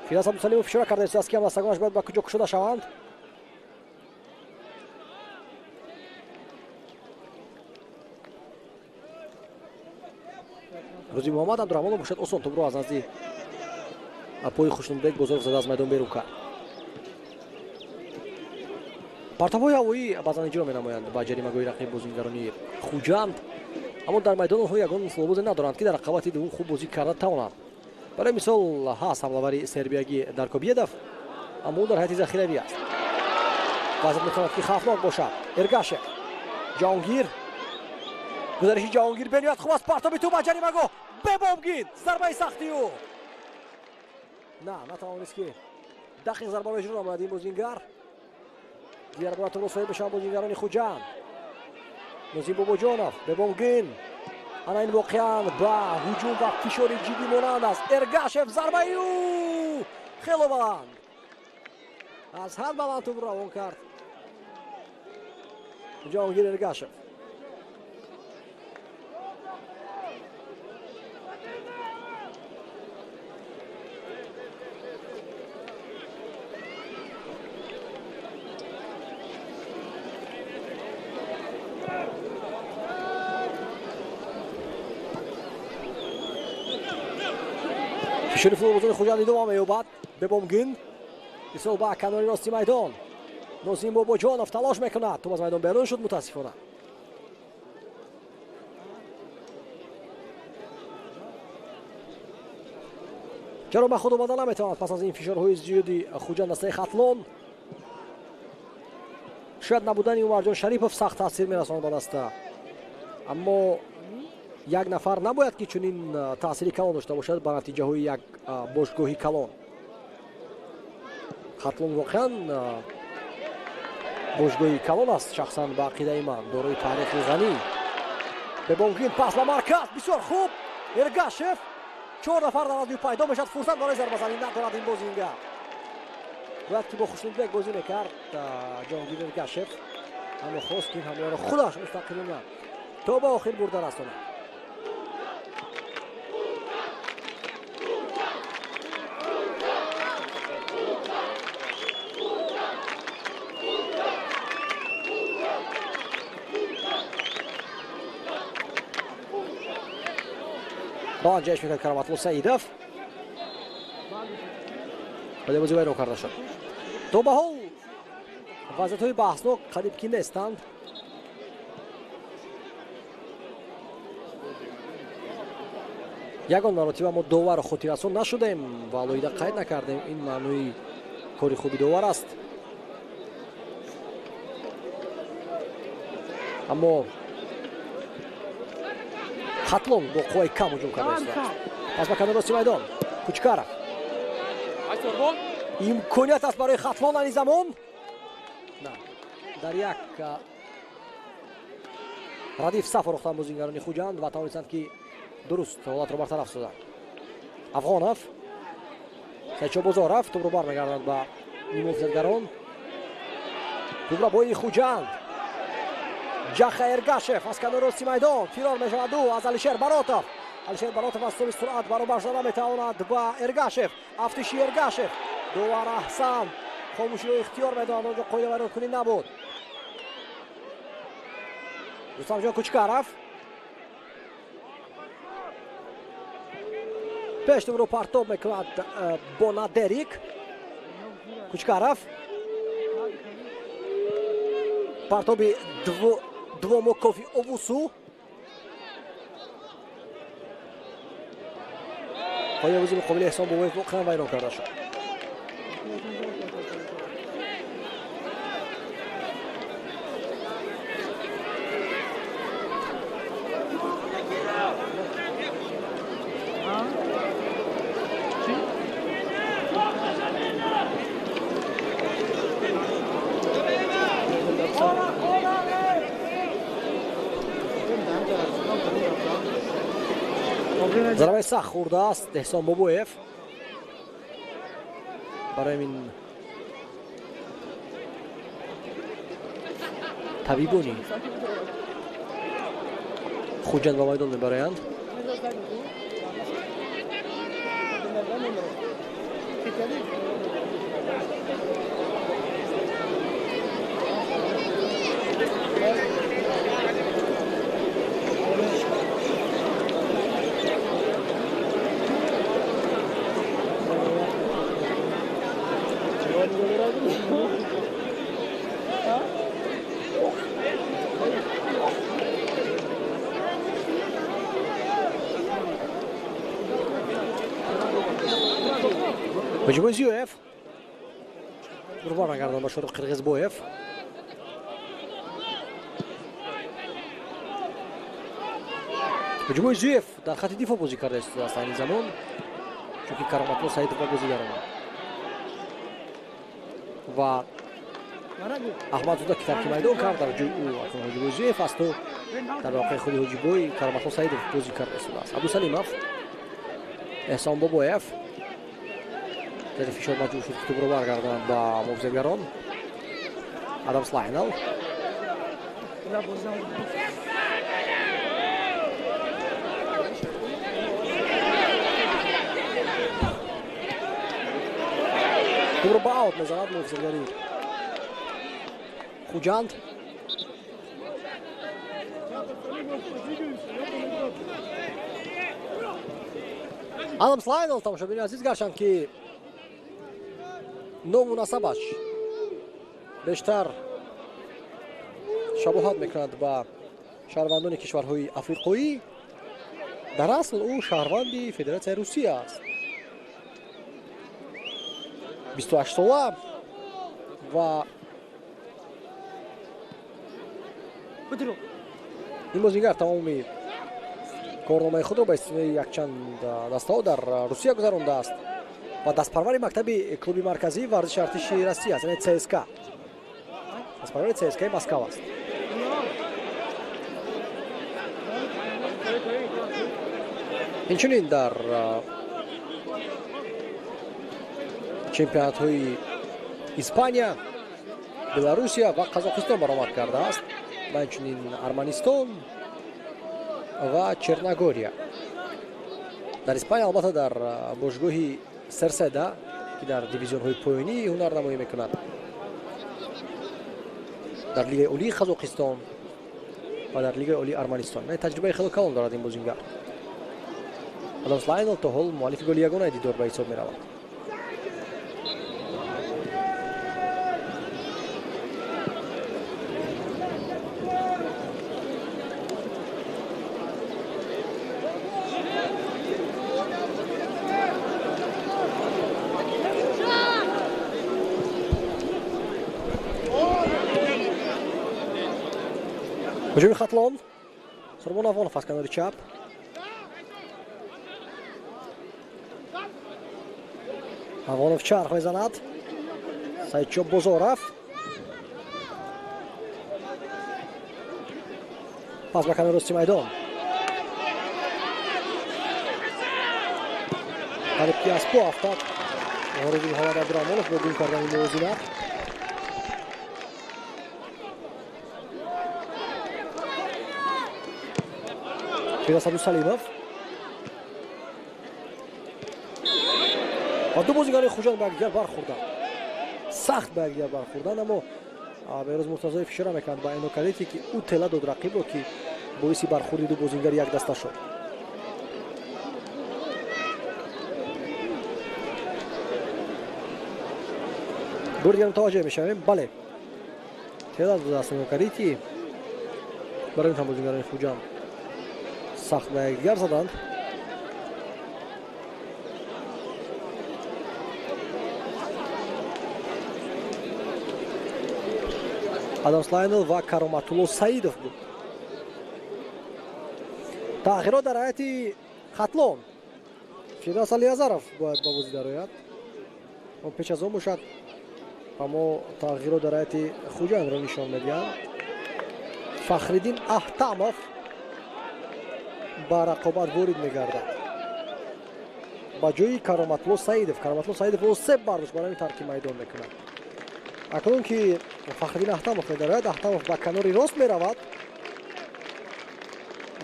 Фирдавс Абдусалимов ишора кардааст, ки ҳамдастагонаш бояд ба куҷо кушода шаванд. Рӯзи Муҳаммад Абдураҳмонов бошад, осон тӯбро аз назди пои Хушнудбек Бозоров зада аз майдон берун кард. Партобҳои ҳавоӣ баъзан иҷро менамоянд ба ҷаримагоҳи рақиб бозингарони Хуҷанд, аммо дар майдон онҳо ягон футболбозе надоранд, ки дар рақобати дуввум хуб бозӣ карда тавонанд. Барои мисол, ҳаст ҳамлавари сербиягӣ Даркобиедов, аммо ӯ дар ҳайати захиравӣ аст. Вазъият метавонад, ки хавфнок бошад. Эргашев, Ҷаҳонгир, гузариши Ҷаҳонгир бениҳоят хуб аст. Партоби тӯб ба ҷаримагоҳ, бебомгин, зарбаи сахти ӯ. На, натавонист, ки дақиқ зарбаро иҷро намояд ин бозингар. Дигар бора тӯбро соҳиб мешаванд бозингарони Хуҷанд. Нозим Бобоҷонов, бебомгин. Ана ин воқеан ба ҳуҷум ва фишори ҷиддӣ монанд аст. Эргашев, зарбаи ӯ хело баланд, аз ҳад баланд тӯбро равон кард Ҷаҳонгир Эргашев. Фишори футболбозони Хуҷанд идома меёбад. Бебомгин исол ба канори рости майдон. Нозим Бобоҷонов талош мекунад, тӯб аз майдон берун шуд мутаассифона. Чаро ба худ омада наметавонад пас аз ин фишорҳои зиёди Хуҷанд дастаи Хатлон? Шояд набудани Умарҷон Шарипов сахт таъсир мерасонад ба даста, аммо як нафар набояд, ки чунин таъсири калон дошта бошад ба натиҷаҳои як бошгоҳи калон. Хатлон воқеан бошгоҳи калон аст, шахсан ба ақидаи ман, дорои таърихи ғанӣ. Бебомгин, пас ба марказ, бисёр хуб. Эргашев, чор нафар дар назди ӯ пайдо мешавад, фурсат барои зарбазанӣ надорад ин бозингар. Бояд ки бо Хушнудбек бозӣ мекард Ҷоҳонгир Эргашев, аммо хост, ки ин ҳамларо худаш мустақилона то ба охир бурда расонад. Баланд ҷаҳш мекард Кароматулло Саидов, вале бозӣ вайрон карда шуд. То ба ҳол вазъиятҳои баҳснок қариб ки нестанд. Ягон маротиба мо доварро хотиррасон нашудем ва алоҳида қайд накардем. Ин маънои кори хуби довар аст. Аммо Хатлон бо қувваи кам ҳуҷум карда истодааст. Пас ба канори рости майдон, Кучкаров. Имконият аст барои Хатлон ани замон. На, дар як радиф саф орохтанд бозингарони Хуҷанд ва тавонистанд, ки дуруст ҳолатро бартараф созанд. Афғонов, Сайчо Бозоров тӯбро бармегардонад ба нимуҳофизатгарон. Тӯбро бои Хуҷанд. Ҷаха Эргашев аз канори рости майдон фирор мешавад ӯ аз Алишер Баротов. Алишер Баротов аз ҳисоби суръат баробар шуда наметавонад ба Эргашев. Афтиши Эргашев. Довар Аҳсан хомӯширо ихтиёр медонад, онҷо қоидавайронкунӣ набуд. Рустамҷон Кучкаров пеш тӯбро партоб мекунад Бонадерик. Кучкаров, партоби Двомокови Овусу. Қоидабозии муқобили Эҳсон Бобоев воқеан вайрон карда шуд. Зарбаи сахт хӯрдааст Эҳсон Бобоев. Барои ин табибони Хуҷанд ба майдон мебароянд. Ҳоҷибой Зиёев қурбон нагардон ба Шорух Қирғизбоев. Ҳоҷибой Зиёев дар хати дифоъ бозӣ карда истодааст айни замон, чунки Кароматулло Саидов ба бозӣ даромад ва Аҳмадзода ки тарки майдон кард, дар ҷои ӯ акнун Ҳоҷибой Зиёев асту дар воқеъ худи Ҳоҷибой Кароматулло Саидов бозӣ карда истодааст. Абдусалимов, Эҳсон Бобоев зери фишор маҷбур шуд, ки тӯбро баргардонад ба муҳофизатгарон. Адамс Лайнел тӯбро ба аут мезанад муҳофизатгари Хуҷанд. Адамс Лайнел, тамошобини азиз, гарчанд ки ному насабаш бештар шабоҳат мекунад ба шаҳрвандони кишварҳои африқоӣ, дар асл ӯ шаҳрванди Федератсияи Русия аст. 28 сола ва ин бозингар тамоми корномаи худро ба истиснои якчанд дастаҳо дар Русия гузарондааст ва дастпарвари мактаби клуби марказии варзиши артиши Россия аст, яъне ЦСКА. Дастпарвари ЦСКАи Москва аст. Инчунин дар чемпионатҳои Испания, Беларусия ва Қазоқистон баромад кардааст ва инчунин Арманистон ва Черногория. Дар Испания албатта дар бошгоҳи Серседа, ки дар дивизионҳои поёнӣ ҳунарнамоӣ мекунад, дар Лигаи Олии Қазоқистон ва дар Лигаи Олии Арманистон. Таҷрибаи хеле калон дорад ин бозингар. Адамс Лайнел то ҳол муаллифи голи ягонаи дидор ба ҳисоб меравад. Ҳуҷуми Хатлон. Қурбон Афғонов аз канори чап. Афғонов чарх мезанад. Саидчо Бозоров. Пас ба канори рости майдон. Қариб ки аз по афтад. Муҳоризи Муҳаммад Абдураҳмонов бо гум кардани мувозинат. Фирдавс Абдусалимов ва ду бозигари Хуҷанд ба якдигар бархӯрданд, сахт ба якдигар бархӯрданд, аммо Беҳрӯз Муртазоев ишора мекунад ба Энокалити, ки ӯ тела дод рақибро, ки боиси бархӯрди ду бозингари якдаста шуд. Бори дигар мутаваҷҷеҳ мешавем. Бале, тела додааст Энокалити. Барои ин бозингарони Хуҷанд сахт ба якдигар заданд. Адамс Лайнел ва Кароматулло Саидов буд. Тағйирот дар ҳайати Хатлон. Фирдавс Алиазаров бояд ба бозӣ дарояд. Пеш аз он бошад, аммо тағйирот дар ҳайати Хуҷандро нишон медиҳанд. Фахриддин Аҳтамов Ба рақобат ворид мегардад ба ҷои Кароматло Саидов. Кароматло Саидов осеб бардошт, барои тарки майдон мекунад. Акнун ки Фахриддин Аҳтамов медарояд, Аҳтамов ба канори рост меравад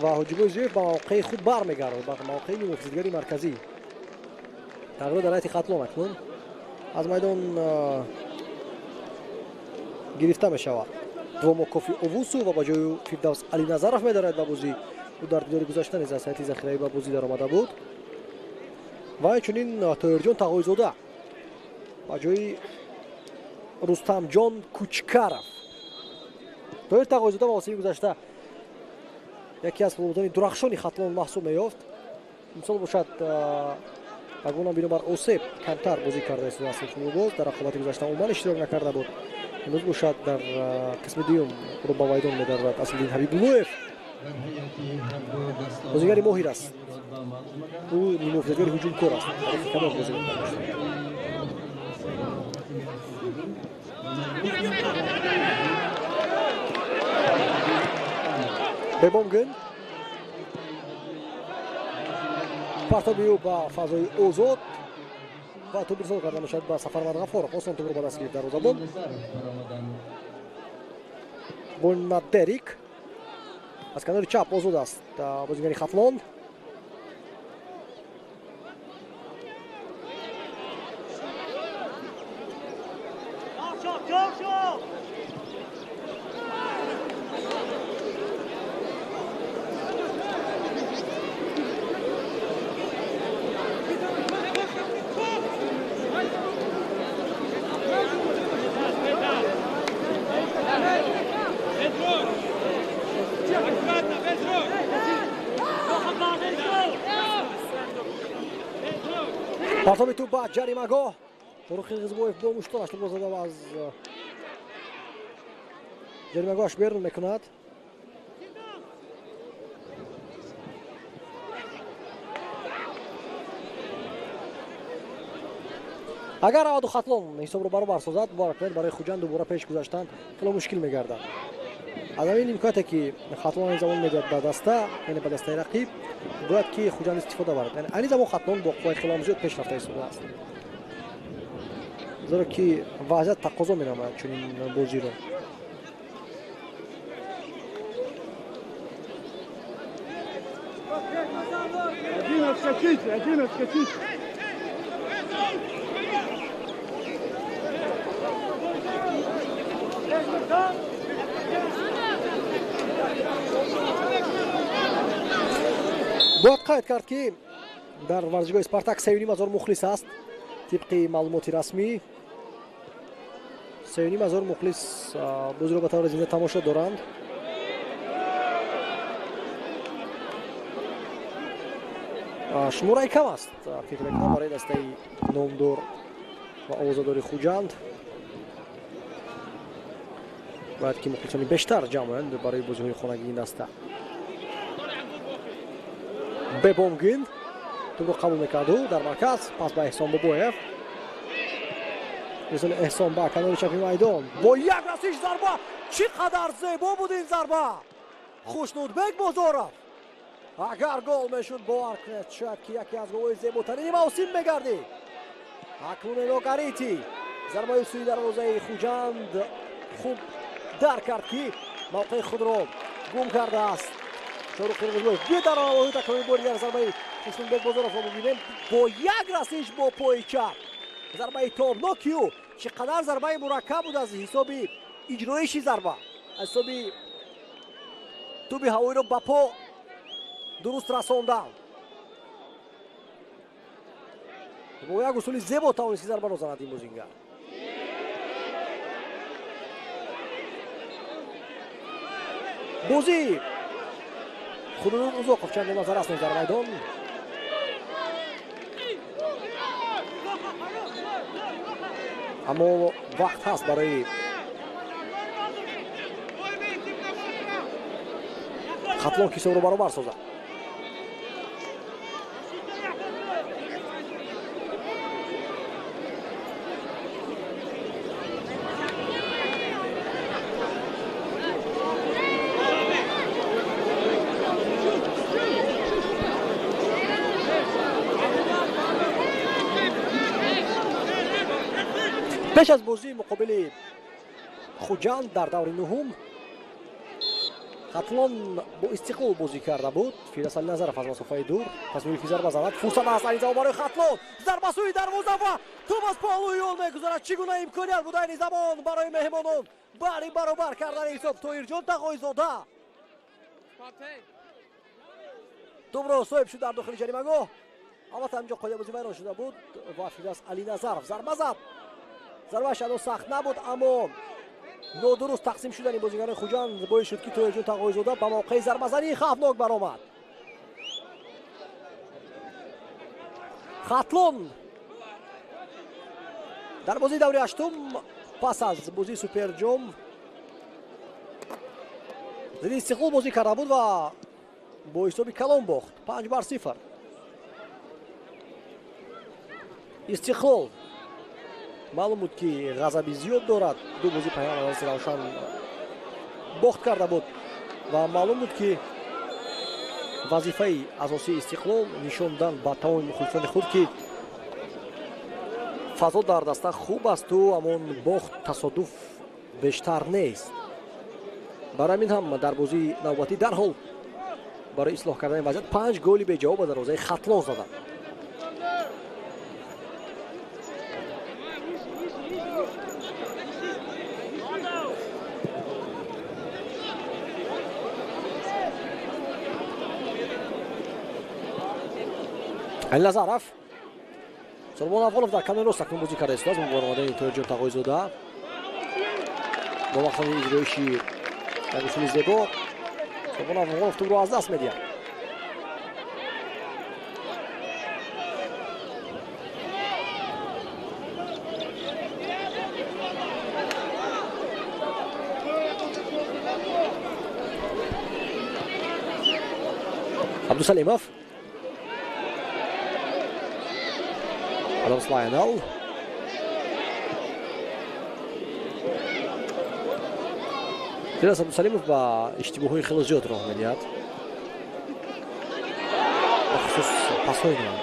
ва Ҳоҷибой Зиёев ба мавқеи худ бармегардад, ба мавқеи нимҳофизидгари марказӣ. Тағйирот дар ҳайати Хатлон акнун аз майдон гирифта мешавад. Двомо Кофи Овусу ва ба ҷои Фирдавс Алиназаров медарояд ба бозӣ. Ӯ дар дидори гузашта низ аз ҳайати захираӣ ба бозӣ даромада буд. Ва инчунин Тоҳирҷон Тағойзода ба ҷои Рустамҷон Кучкаров. Тоҳир Тағойзода мавсими гузашта яке аз футболбозони дурахшони Хатлон маҳсуб меёфт. Имсол бошад ба гумонам бинобар осеб камтар бозӣ карда истодааст футболбоз. Дар рақобати гузашта умуман иштирок накарда буд. Имрӯз бошад дар қисми дуюм ӯро ба майдон медарорад Аслиддин Ҳабибуллоев. Бозигари моҳир аст. Ӯ нимҳофизагари ҳуҷумкор аст. Тариқи канор бозӣ мекунад. Бебомгин партоби ӯ ба фазои озод ва тӯб ирсол карда мешавад ба Сафармад Ғафоров. Осон тӯбро ба даст гирифт дарвозабон. Бонадерик аз канори чап озод аст бозигари Хатлон. Партоби тӯб ба ҷаримагоҳ. Фаррух Қирғизбоев бо муштонаш тӯбро зада аз ҷаримагоҳаш берун мекунад. Агар раваду Хатлон ҳисобро баробар созад, муборак кунед, барои Хуҷанд дубора пеш гузаштан хело мушкил мегардад. Аз ҳамин имконите ки Хатлон айни замон медиҳад ба даста, яъне ба дастаи рақиб, бояд ки Хуҷанд истифода барад. Яъне айни замон Хатлон бо қувваи хело зиёд пеш рафта истодааст, зеро ки вазъият тақозо менамояд чунин бозиро. Один отскочите, один отскочите. Бояд қайд кард, ки дар варзишгоҳи Спартак 3,5 ҳазор мухлис аст. Тибқи маълумоти расмӣ 3,5 ҳазор мухлис бозиро ба таври зинда тамошо доранд. Шумораи кам аст, фикр мекунам, барои дастаи номдор ва овозадори Хуҷанд. Бояд ки мухлисони бештар ҷамъ оянд барои бозиҳои хонагии ин даста. Бебомгин тӯбро қабул мекард ӯ дар марказ, пас ба Эҳсон Бобоев. Ирсоли Эҳсон ба канори чапи майдон бо як расиш зарба. Чӣ қадар зебо буд ин зарба! Хушнудбек Бозоров, агар гол мешуд, бовар кунед, шояд ки яке аз голҳои зеботарини мавсим мегардид. Акнун Эногарити зарбаи сӯи дарвозаи Хуҷанд хуб дарк кард, ки мавқеи худро гум кардааст Шорух Қирғизбоев. Биё такрори бори дигар зарбаи Хушнудбек Бозоровро мебинем бо як расиш бо пои чап. Зарбаи тобноки ӯ чӣ қадар зарбаи мураккаб буд аз ҳисоби иҷроиши зарба, аз ҳисоби тӯби ҳавоиро ба по дуруст расондан. Бо як усули зебо тавонист ки зарбаро занад ин бозингар. Бозӣ Худодод Узоқов чанде назар аст дар майдон. Аммо вақт ҳаст барои Хатлон ки ҳисобро баробар созад. Пеш аз бозии муқобили Хуҷанд дар даври нуҳум Хатлон бо Истиқлол бозӣ карда буд. Фирдавс Алиназаров аз масофаи дур тасмими зарба занад. Фурсат аст айни замон барои Хатлон. Зарба сӯи дарвоза ва тӯб аз паҳлӯи он мегузарад. Чӣ гуна имконият буд айни замон барои меҳмонон бари баробар кардани ҳисоб. Тоҳирҷон Тағоизода тӯбро соҳиб шуд дар дохили ҷаримагоҳ. Албатта ҳаминҷо қоидабозӣ вайрон шуда буд ва Фирдавс Алиназаров зарба зад. Зарбааш ҳанӯз сахт набуд, аммо нодуруст тақсим шудани бозигарони Хуҷанд боис шуд, ки Тоҳирҷон Тағоизода ба мавқеи зарбазании хавфнок баромад. Хатлон дар бозии даври ҳаштум пас аз бозии суперҷом зидди Истиқлол бозӣ карда буд ва бо ҳисоби калон бохт 5-0. Истиқлол маълум буд, ки ғазаби зиёд дорад. Ду бозӣ паём аз Равшан бохт карда буд ва маълум буд, ки вазифаи асосии Истиқлол нишон додан ба тамоми мухолифони худ, ки фазо дар даста хуб асту ҳамон бохт тасодуф бештар нест. Барои ҳамин ҳам дар бозии навбатӣ дарҳол барои ислоҳ кардани вазъият 5 голи беҷавоб ба дарвозаи Хатлон заданд. Алиназаров Сулмон Афғонов дар канори рост акнун бозӣ карда истодааст. Бо баромадани Тоҳирҷон Тағоизода бо мақсади иҷроиши як усули зебо Сулмон Афғонов тӯбро аз даст медиҳад. Абдусалимов Адамс Лайонел. Фирдавс Абдусалимов ба иштибоҳҳои хеле зиёд роҳ медиҳад, бахусус пасҳои нав.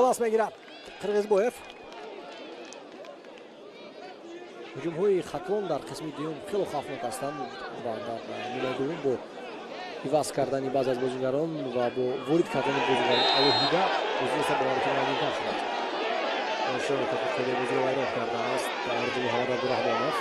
Даст мегирад Қирғизбоев. Ҳуҷумҳои Хатлон дар қисми дуюм хеле хавфнок ҳастанд ва дар нимаи дуввум бо иваз кардани баъзе аз бозигарон ва бо ворид кардани бозигарони алоҳида бозиеста ба маротиба рангинтар шудааст. Хеле бозиро вайрон кардааст Арзу Муҳаммад Абдураҳмонов.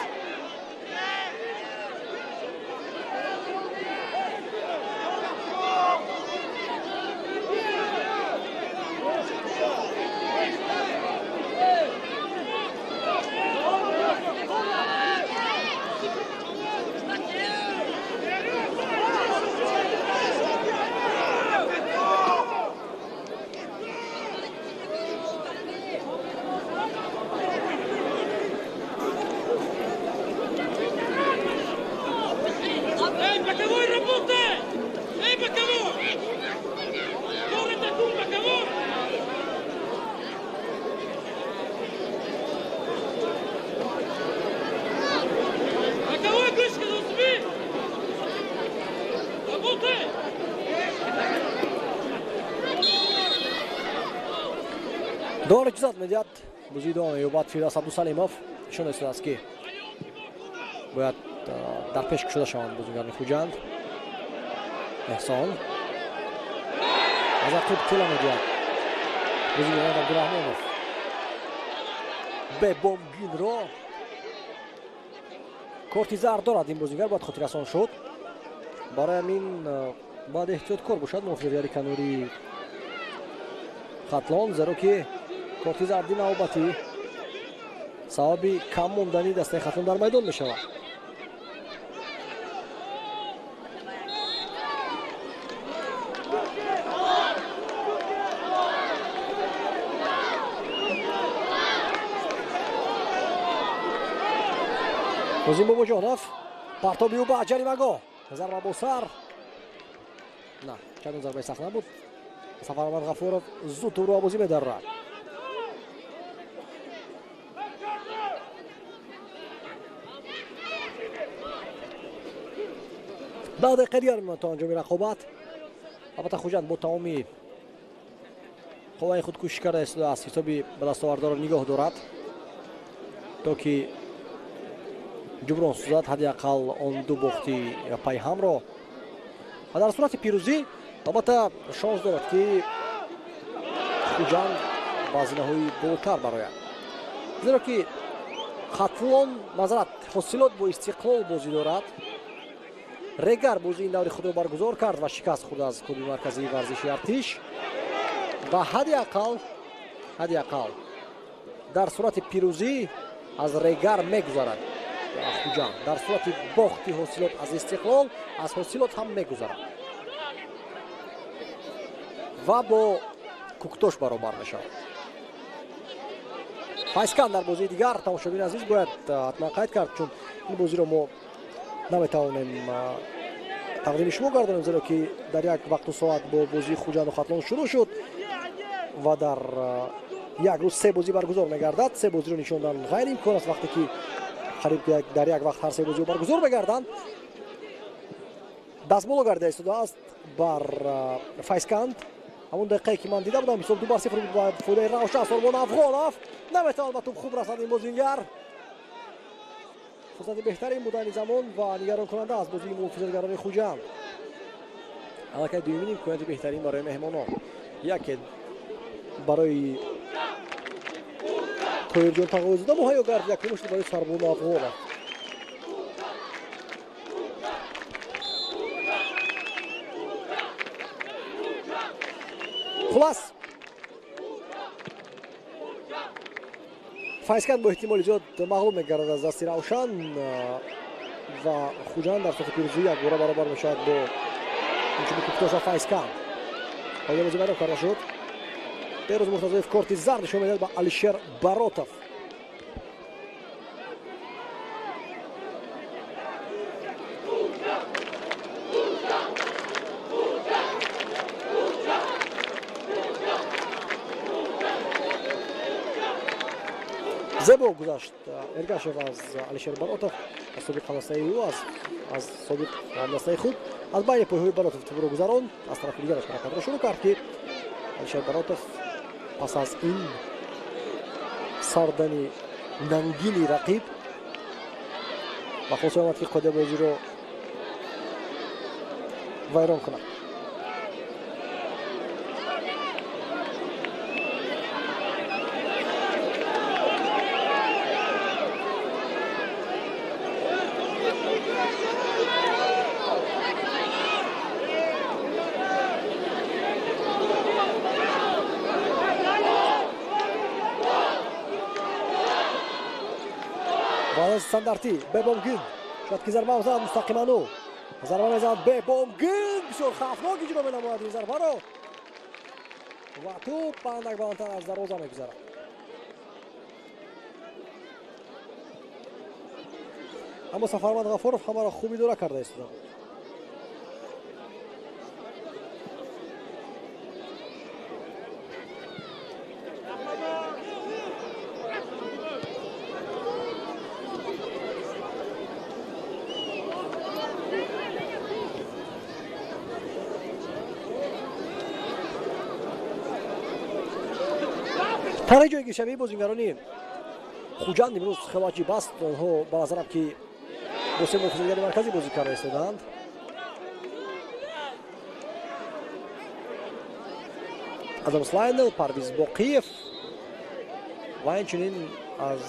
Довар иҷозат медиҳад, бозӣ идома меёбад. Фирдавс Абдусалимов нишон истодааст, ки бояд дар пеш кушода шаванд бозигарони Хуҷанд. Эҳсон аз ақиб тела медиҳад бозигарон Абдураҳмонов бебомгинро. Корти зард дорад ин бозигар, бояд хотиррасон шуд. Барои ҳамин бояд эҳтиёткор бошад муҳофизагари канори Хатлон, зеро ки корти зарди навбатӣ Сабаби кам мондани дастаи Хатлон дар майдон мешавад. Нозим Бобоҷонов, партоби ӯ ба ҷаримагоҳ, зарба бо сар. На, чандон зарбаи сахт набуд. Сафармад Ғафуров зуд тӯбро бозӣ медарад. 10 дақиқа дигар мемонад то анҷоми рақобат. Албатта, Хуҷанд бо тамоми қувваи худ кӯшиш карда истодааст, ҳисоби ба дастовардаро нигоҳ дорад, то ки ҷуброн созад ҳадди ақал он ду бохти пайҳамро. Ва дар сурати пирӯзӣ, албатта, шонс дорад, ки Хуҷанд ба зинаҳои болотар барояд, зеро ки Хатлон, маъзарат, Ҳосилот бо Истиқлол бозӣ дорад. Регар бозии ин даври худро баргузор кард ва шикаст хӯрд аз клуби марказии варзиши Артиш. Ва ҳадди ақал дар сурати пирӯзӣ аз Регар мегузарад Хуҷанд, дар сурати бохти Ҳосилот аз Истиқлол аз Ҳосилот ҳам мегузарад ва бо Куктош баробар мешавад. Файзканд дар бозии дигар, тамошобини азиз, бояд ҳатман қайд кард, чун ин бозиро мо наметавонем тақдими шумо гардонем, зеро ки дар як вақту соат бо бозии Хуҷанду Хатлон шурӯъ шуд ва дар як рӯз се бозӣ баргузор мегардад. Се бозиро нишондан ғайриимкон аст, вақте ки қариб дар як вақт ҳар се бозиро баргузор мегарданд. Дастболо гардида истодааст бар Файзканд. Ҳамон дақиқае ки ман дида будам, ҳисоб 2-0 буд ба фоидаи Равшан. Сорбон Афғонов наметавонад ба тӯб хуб расад. Ин бозингар фурсати беҳтарин буд айни замон ва нигаронкунанда аз бозии муҳофизатгарони Хуҷанд. Аллакай дуюмин имконияти беҳтарин барои меҳмонон, яке барои Тоирҷон Тағоизода муҳайё гардид, якумаш барои Сарбону Афғонов. Хулас, Файзканд бо эҳтимоли зиёд мағлуб мегардад аз дасти Равшан ва Хуҷанд дар сурати пирӯзӣ якбора баробар мешавад бо инчунин Куктош ва Файзканд. Ҳоло бозӣ вайрон карда шуд. Бероз Муртазоев корти зард нишон медиҳад ба Алишер Баротов. Зебо гузашт Эргашев аз Алишер Баротов, аз собиқ ҳамдастаи ӯ, аз собиқ ҳамдастаи худ. Аз байни пойҳои Баротов тӯбро гузаронд, аз тарафи дигараш ҳаракатро шурӯъ кард, ки Алишер Баротов пас аз ин сардани нангини рақиб ба хулоса омад, ки қоидаи бозиро вайрон кунад. Стандартӣ, Бебомгин шояд ки зарба мезанад. Мустақиман ӯ зарба мезанад. Бебомгин бисёр хавфнок иҷро менамояд ин зарбаро ва тӯб андак баландтар аз дарвоза мегузарад. Аммо Сафармад Ғафуров ҳамаро хуб идора карда истода буд. Тараи ҷойгиршавии бозингарони Хуҷанд имрӯз хело аҷиб аст. Онҳо, ба назарам, ки бо се муҳофизатгари марказӣ бозӣ карда истодаанд. Адамс Лайнел, Парвиз Боқиев ва инчунин аз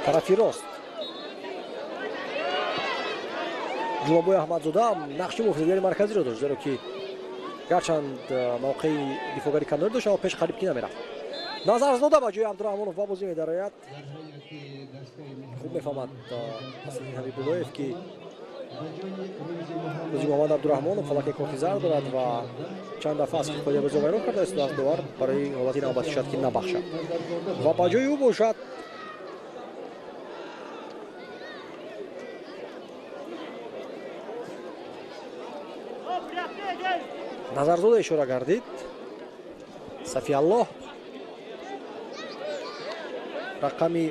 тарафи рост Ҷумабои Аҳмадзода нақши муҳофизатгари марказиро дошт, зеро ки гарчанд мавқеи дифоъгари канорӣ дошт, аммо пеш қариб ки намерафт. Назарзода ба ҷои Абдураҳмонов ба бозӣ медарояд. Хуб мефаҳмад Асаддин Ҳабибуллоев, ки Рӯзи Муҳаммад Абдураҳмонов фалаке корти зард дорад ва чанд дафъа аз қоида бозиро вайрон кардааст ва довар барои ҳолати навбатӣ шояд ки набахшад ва ба ҷои ӯ бошад Назарзода ишора гардид. Сафиаллоҳ рақами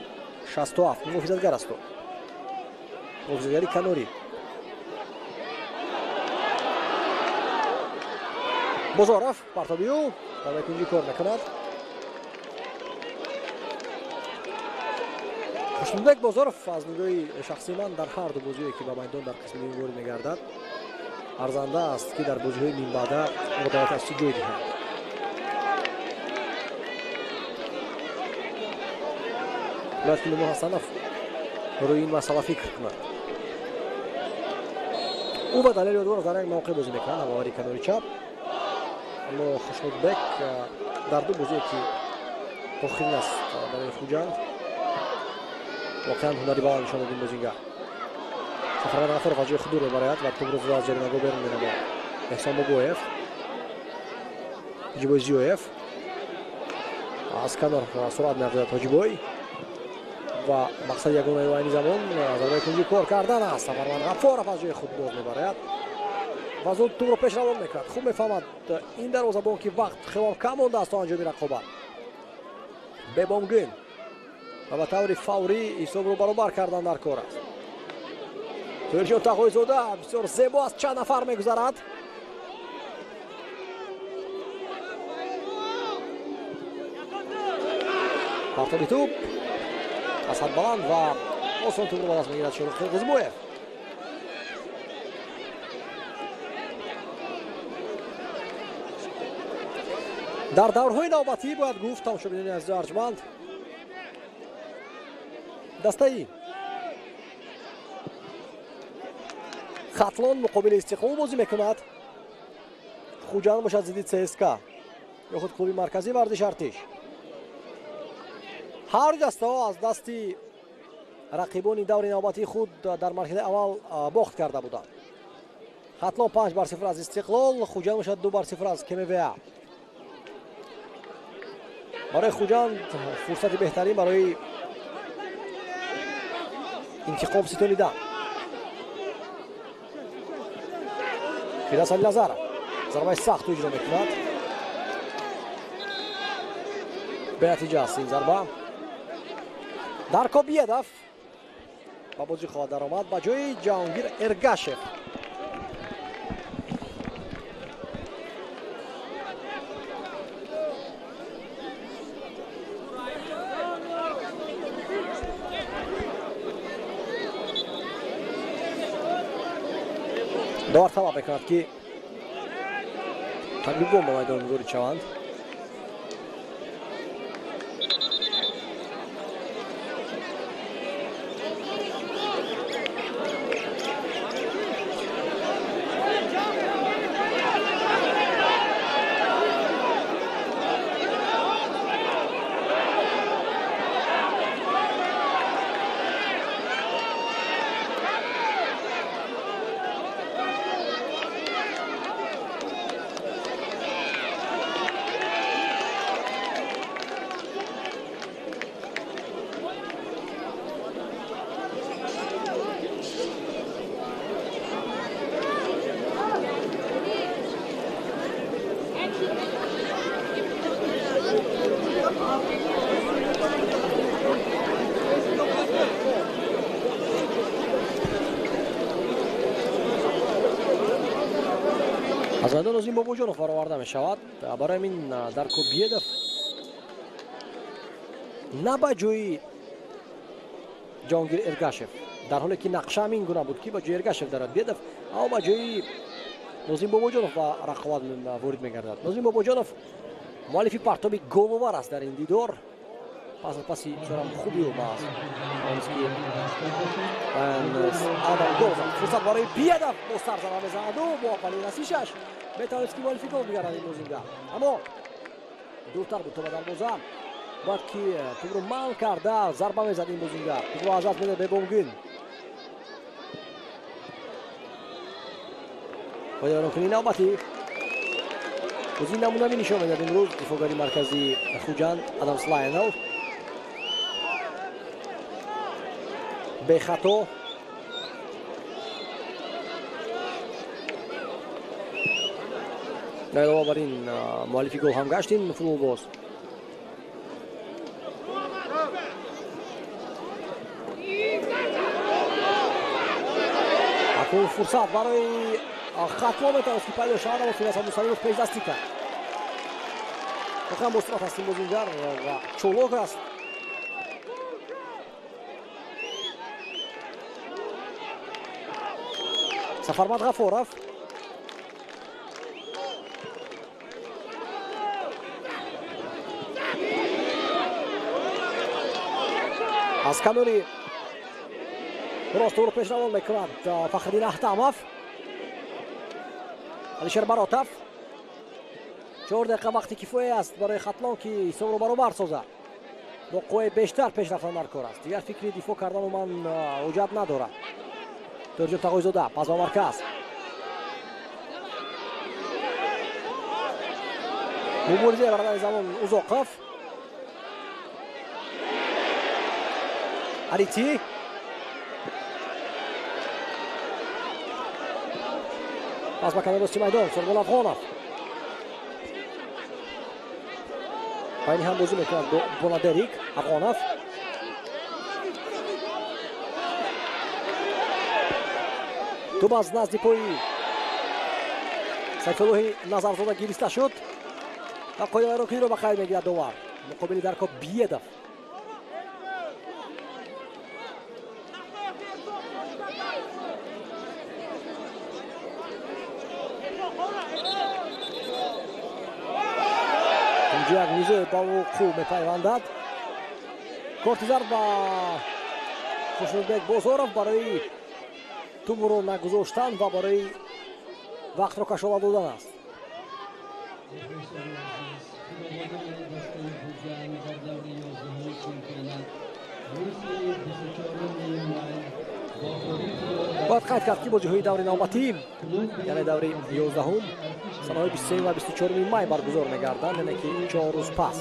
67 муҳофизатгар аст, муҳофизатгари канорӣ. Бозоров партоби ӯ дар якунҷӣ кор мекунад. Хушнудбек Бозоров аз нигоҳи шахсии ман дар ҳар ду бозие, ки ба майдон дар қисми дуюм ворид мегардад, арзанда аст, ки дар бозиҳои минбаъда ӯро дар асосӣ ҷой диҳанд. Бояд ки Нумон Ҳасанов рӯи ин масъала фикр кунад. Ӯ ва Далер Ёдгоров дар як мавқеъ бозӣ мекунанд, ҳамовари канори чап. Аммо Хушнудбек дар ду бозие, ки охирин аст барои Хуҷанд, воқеан ҳунари баланд нишон дод ин бозингар. Сафармад Ғафуров аз ҷои худ дур мебарояд ва тӯбро зуд аз ҷаримагоҳ берун менамояд. Эҳсон Бобоев, Ҳоҷибой Зиёев аз канор суръат меафзояд Ҳоҷибой ва мақсади ягонаи ӯ айни замон зарбаи кунҷӣ кор кардан аст. Сафармад Ғафуров аз ҷои худ боз мебарояд ва зуд тӯбро пешравон мекунад. Хуб мефаҳмад ин дарвозабон, ки вақт хело кам мондааст то анҷоми рақобат. Бебомгин ва ба таври фаврӣ ҳисобро баробар кардан дар кор аст. Тоҳирҷон Тағоизода бисёр зебо аз чанд нафар мегузарад. Партоби тӯб аз ҳад баланд ва осон тӯбро ба даст мегирад Шоҳрух Қирғизбоев. Дар даврҳои навбатӣ бояд гуфт, тамошобинони азизу арҷманд, дастаи Хатлон муқобили Истиқлол бозӣ мекунад. Хуҷанд бошад зидди ЦСКА ё худ клуби марказии варзиши Артиш. Ҳар ду дастаҳо аз дасти рақибони даври навбатии худ дар марҳилаи аввал бохт карда буданд. Хатлон 5-0 аз Истиқлол, Хуҷанд бошад 2-0 аз КМВА. Барои Хуҷанд фурсати беҳтарин барои интиқом ситонидан. Фирдавс Алиназаров зарбаи сахтро иҷро мекунад. Бенатиҷа аст ин зарба. Дарко Биедов ба бозӣ хоҳад даромад ба ҷои Ҷаҳонгир Эргашев. Довар талаб мекунад, ки табибон ба майдон ворид шаванд. Аз майдон Нозим Бобоҷонов бароварда мешавад. Барои ҳамин Дарко Биедов на ба ҷои Ҷаҳонгир Эргашев, дар ҳоле ки нақша ҳамин гуна буд, ки ба ҷои Эргашев дарояд Биедов, аммо ба ҷои Нозим Бобоҷонов ба рақобат ворид мегардад. Нозим Бобоҷонов муаллифи партоби головар аст дар ин дидор. Пас аз паси бисёрам хуби ӯ ки Адам гол зад. Фурсат барои Биедов, бо сар зарба мезанад ӯ бо аввалин расишаш метавонист, ки муаллифи гол бигардад ин бозингар, аммо дуртар буд то ба дарвоза. Бояд ки тӯбро манъ карда зарба мезад ин бозингар. Тӯбро аз даст медод Бебомгин. Қоидавайронкунии навбатӣ. Бозии намунавӣ нишон медиҳад имрӯз дифоъгари марказии Хуҷанд Адамс Лайонел. Бехато. Илова бар ин муаллифи гол ҳам гашт ин футболбоз. Акнун фурсат барои Хатлон метавонист ки пайдо шавад, аммо Фирдавс Абдусалимов пешдастӣ кард. Воқеан босуръат аст ин бозингар ва чолок аст. Сафармад Ғафоров. Аз канори рост ӯро пешравон мекунад Фахриддин Аҳтамов. Алишер Баротов. 4 дақиқа вақти кифоя аст барои Хатлон ки ҳисобро баробар созад. Бо қувваи бештар пеш рафтан дар кор аст. Дигар фикри дифоъ кардану ман ҳуҷҷат надорад. Торҷон Тағойзода пас ба марказ. Мубориза бародари замон Узоқов. Арити. Пас ба канори рости майдон Сурбон Афғонов. Байни ҳам бозӣ мекунад Бонадерик. Афғонов. Тӯб аз назди пои Сайфуллоҳи Назарзода гириста шуд ва қоидавайронкуниро ба қайд мегирад довар муқобили Дарко Биедов. Инҷо як низои ба вуқӯъ мепайвандад. Корти зард ба Хушнудбек Бозоров барои тӯбро нагузоштан ва барои вақтро кашола додан аст. Бояд қайд кард ки бозиҳои даври навбатӣ, яъне даври 11-ум, санаҳои 23 ва 24 май баргузор мегарданд, яъне ки 4 рӯз пас.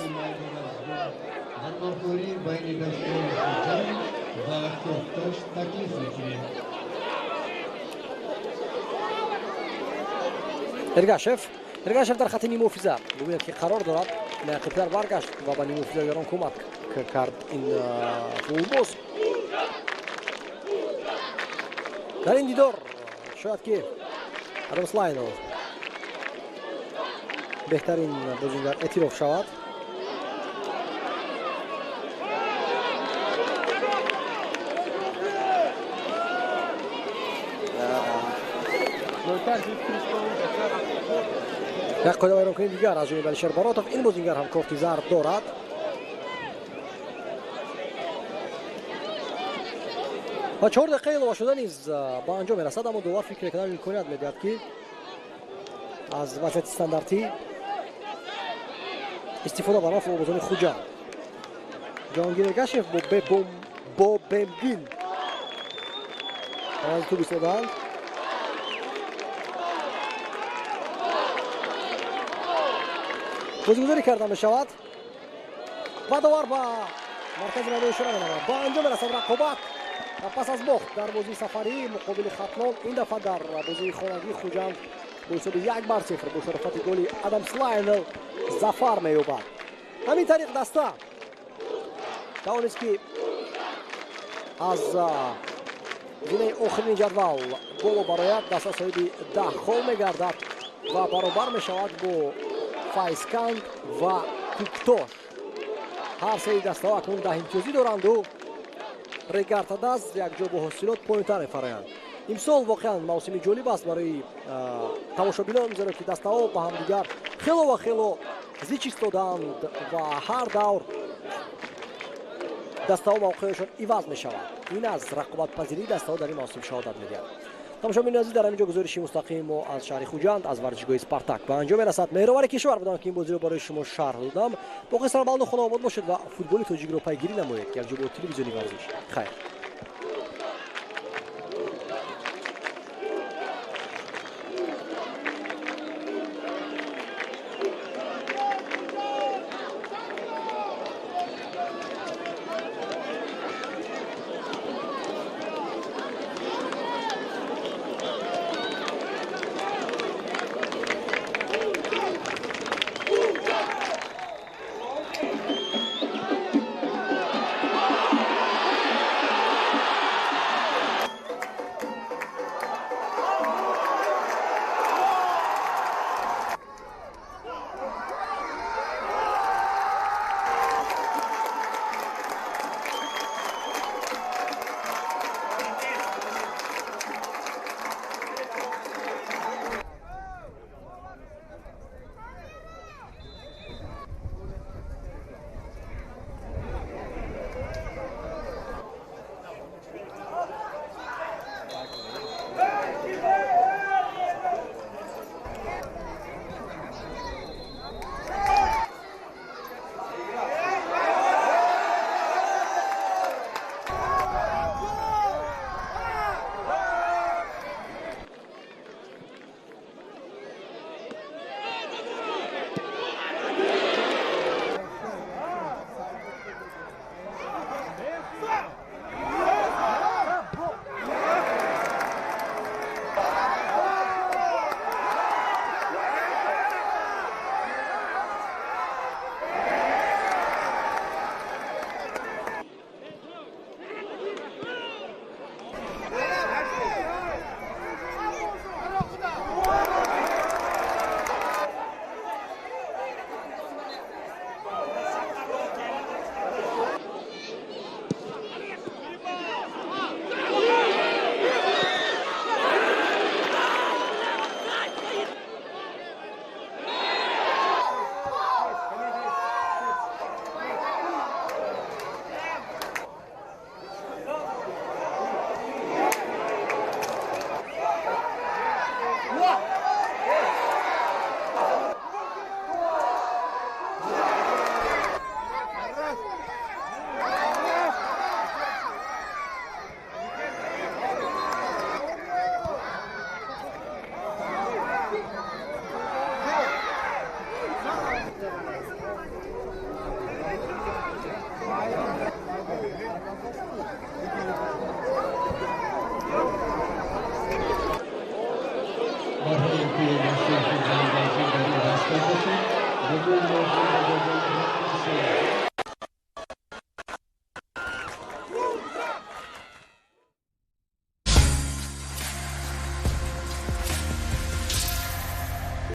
Эргашев дар хати нимуҳофиза бубинед ки қарор дорад, ақибтар баргашт ва ба нимуҳофизагарон кӯмак кард ин футболбоз. Дар ин дидор шояд ки Адамс Лайнов беҳтарин бозингар эътироф шавад. Як қоидавайронкунии дигар аз ҷониби Алишер Баротов. Ин бозингар ҳам корти зард дорад. Ва 4 дақиқа илова шуда низ ба анҷом мерасад, аммо довар фикр мекунад имконият медиҳад ки аз вазъияти стандартӣ истифода барад футболбозони Хуҷанд. Ҷаҳонгир Эргашев бо Бемгин аз тӯб истодаанд. Бозигузорӣ карда мешавад ва довар ба маркази майдон ишора менамояд. Ба анҷом мерасад рақобат ва пас аз бохт дар бозии сафарӣ муқобили Хатлон, ин дафъа дар бозии хонагӣ Хуҷанд бо ҳисоби 1-0 бо шарофати голи Адамс Лайонел зафар меёбад. Ҳамин тариқ даста тавонист ки аз зинаи охирини ҷадвал боло барояд. Даста соҳиби 10 хол мегардад ва баробар мешавад бо Файзканд ва Куктош. Ҳар сеи дастаҳо акнун 10 имтиёзӣ доранду Регартадаз якҷо бо ҳосилот поёнтар мефароянд. Имсол воқеан мавсими ҷолиб аст барои тамошобинон, зеро ки дастаҳо ба ҳамдигар хело ва хело зич истодаанд ва ҳар давр дастаҳо мавқеашон иваз мешавад. Ин аз рақобатпазирии дастаҳо дар ин мавсим шаҳодат медиҳад. Тамошобинони азиз, дар ҳамин ҷо гузориши мустақими мо аз шаҳри Хуҷанд, аз варзишгоҳи «Спартак» ба анҷом мерасад. Меҳровари Кишвар будам, ки ин бозиро барои шумо шарҳ додам. Боқӣ сарбаланду хонаобод бошед ва футболи тоҷикро пайгирӣ намоед, якҷо бо телевизиони «Варзиш». Хайр.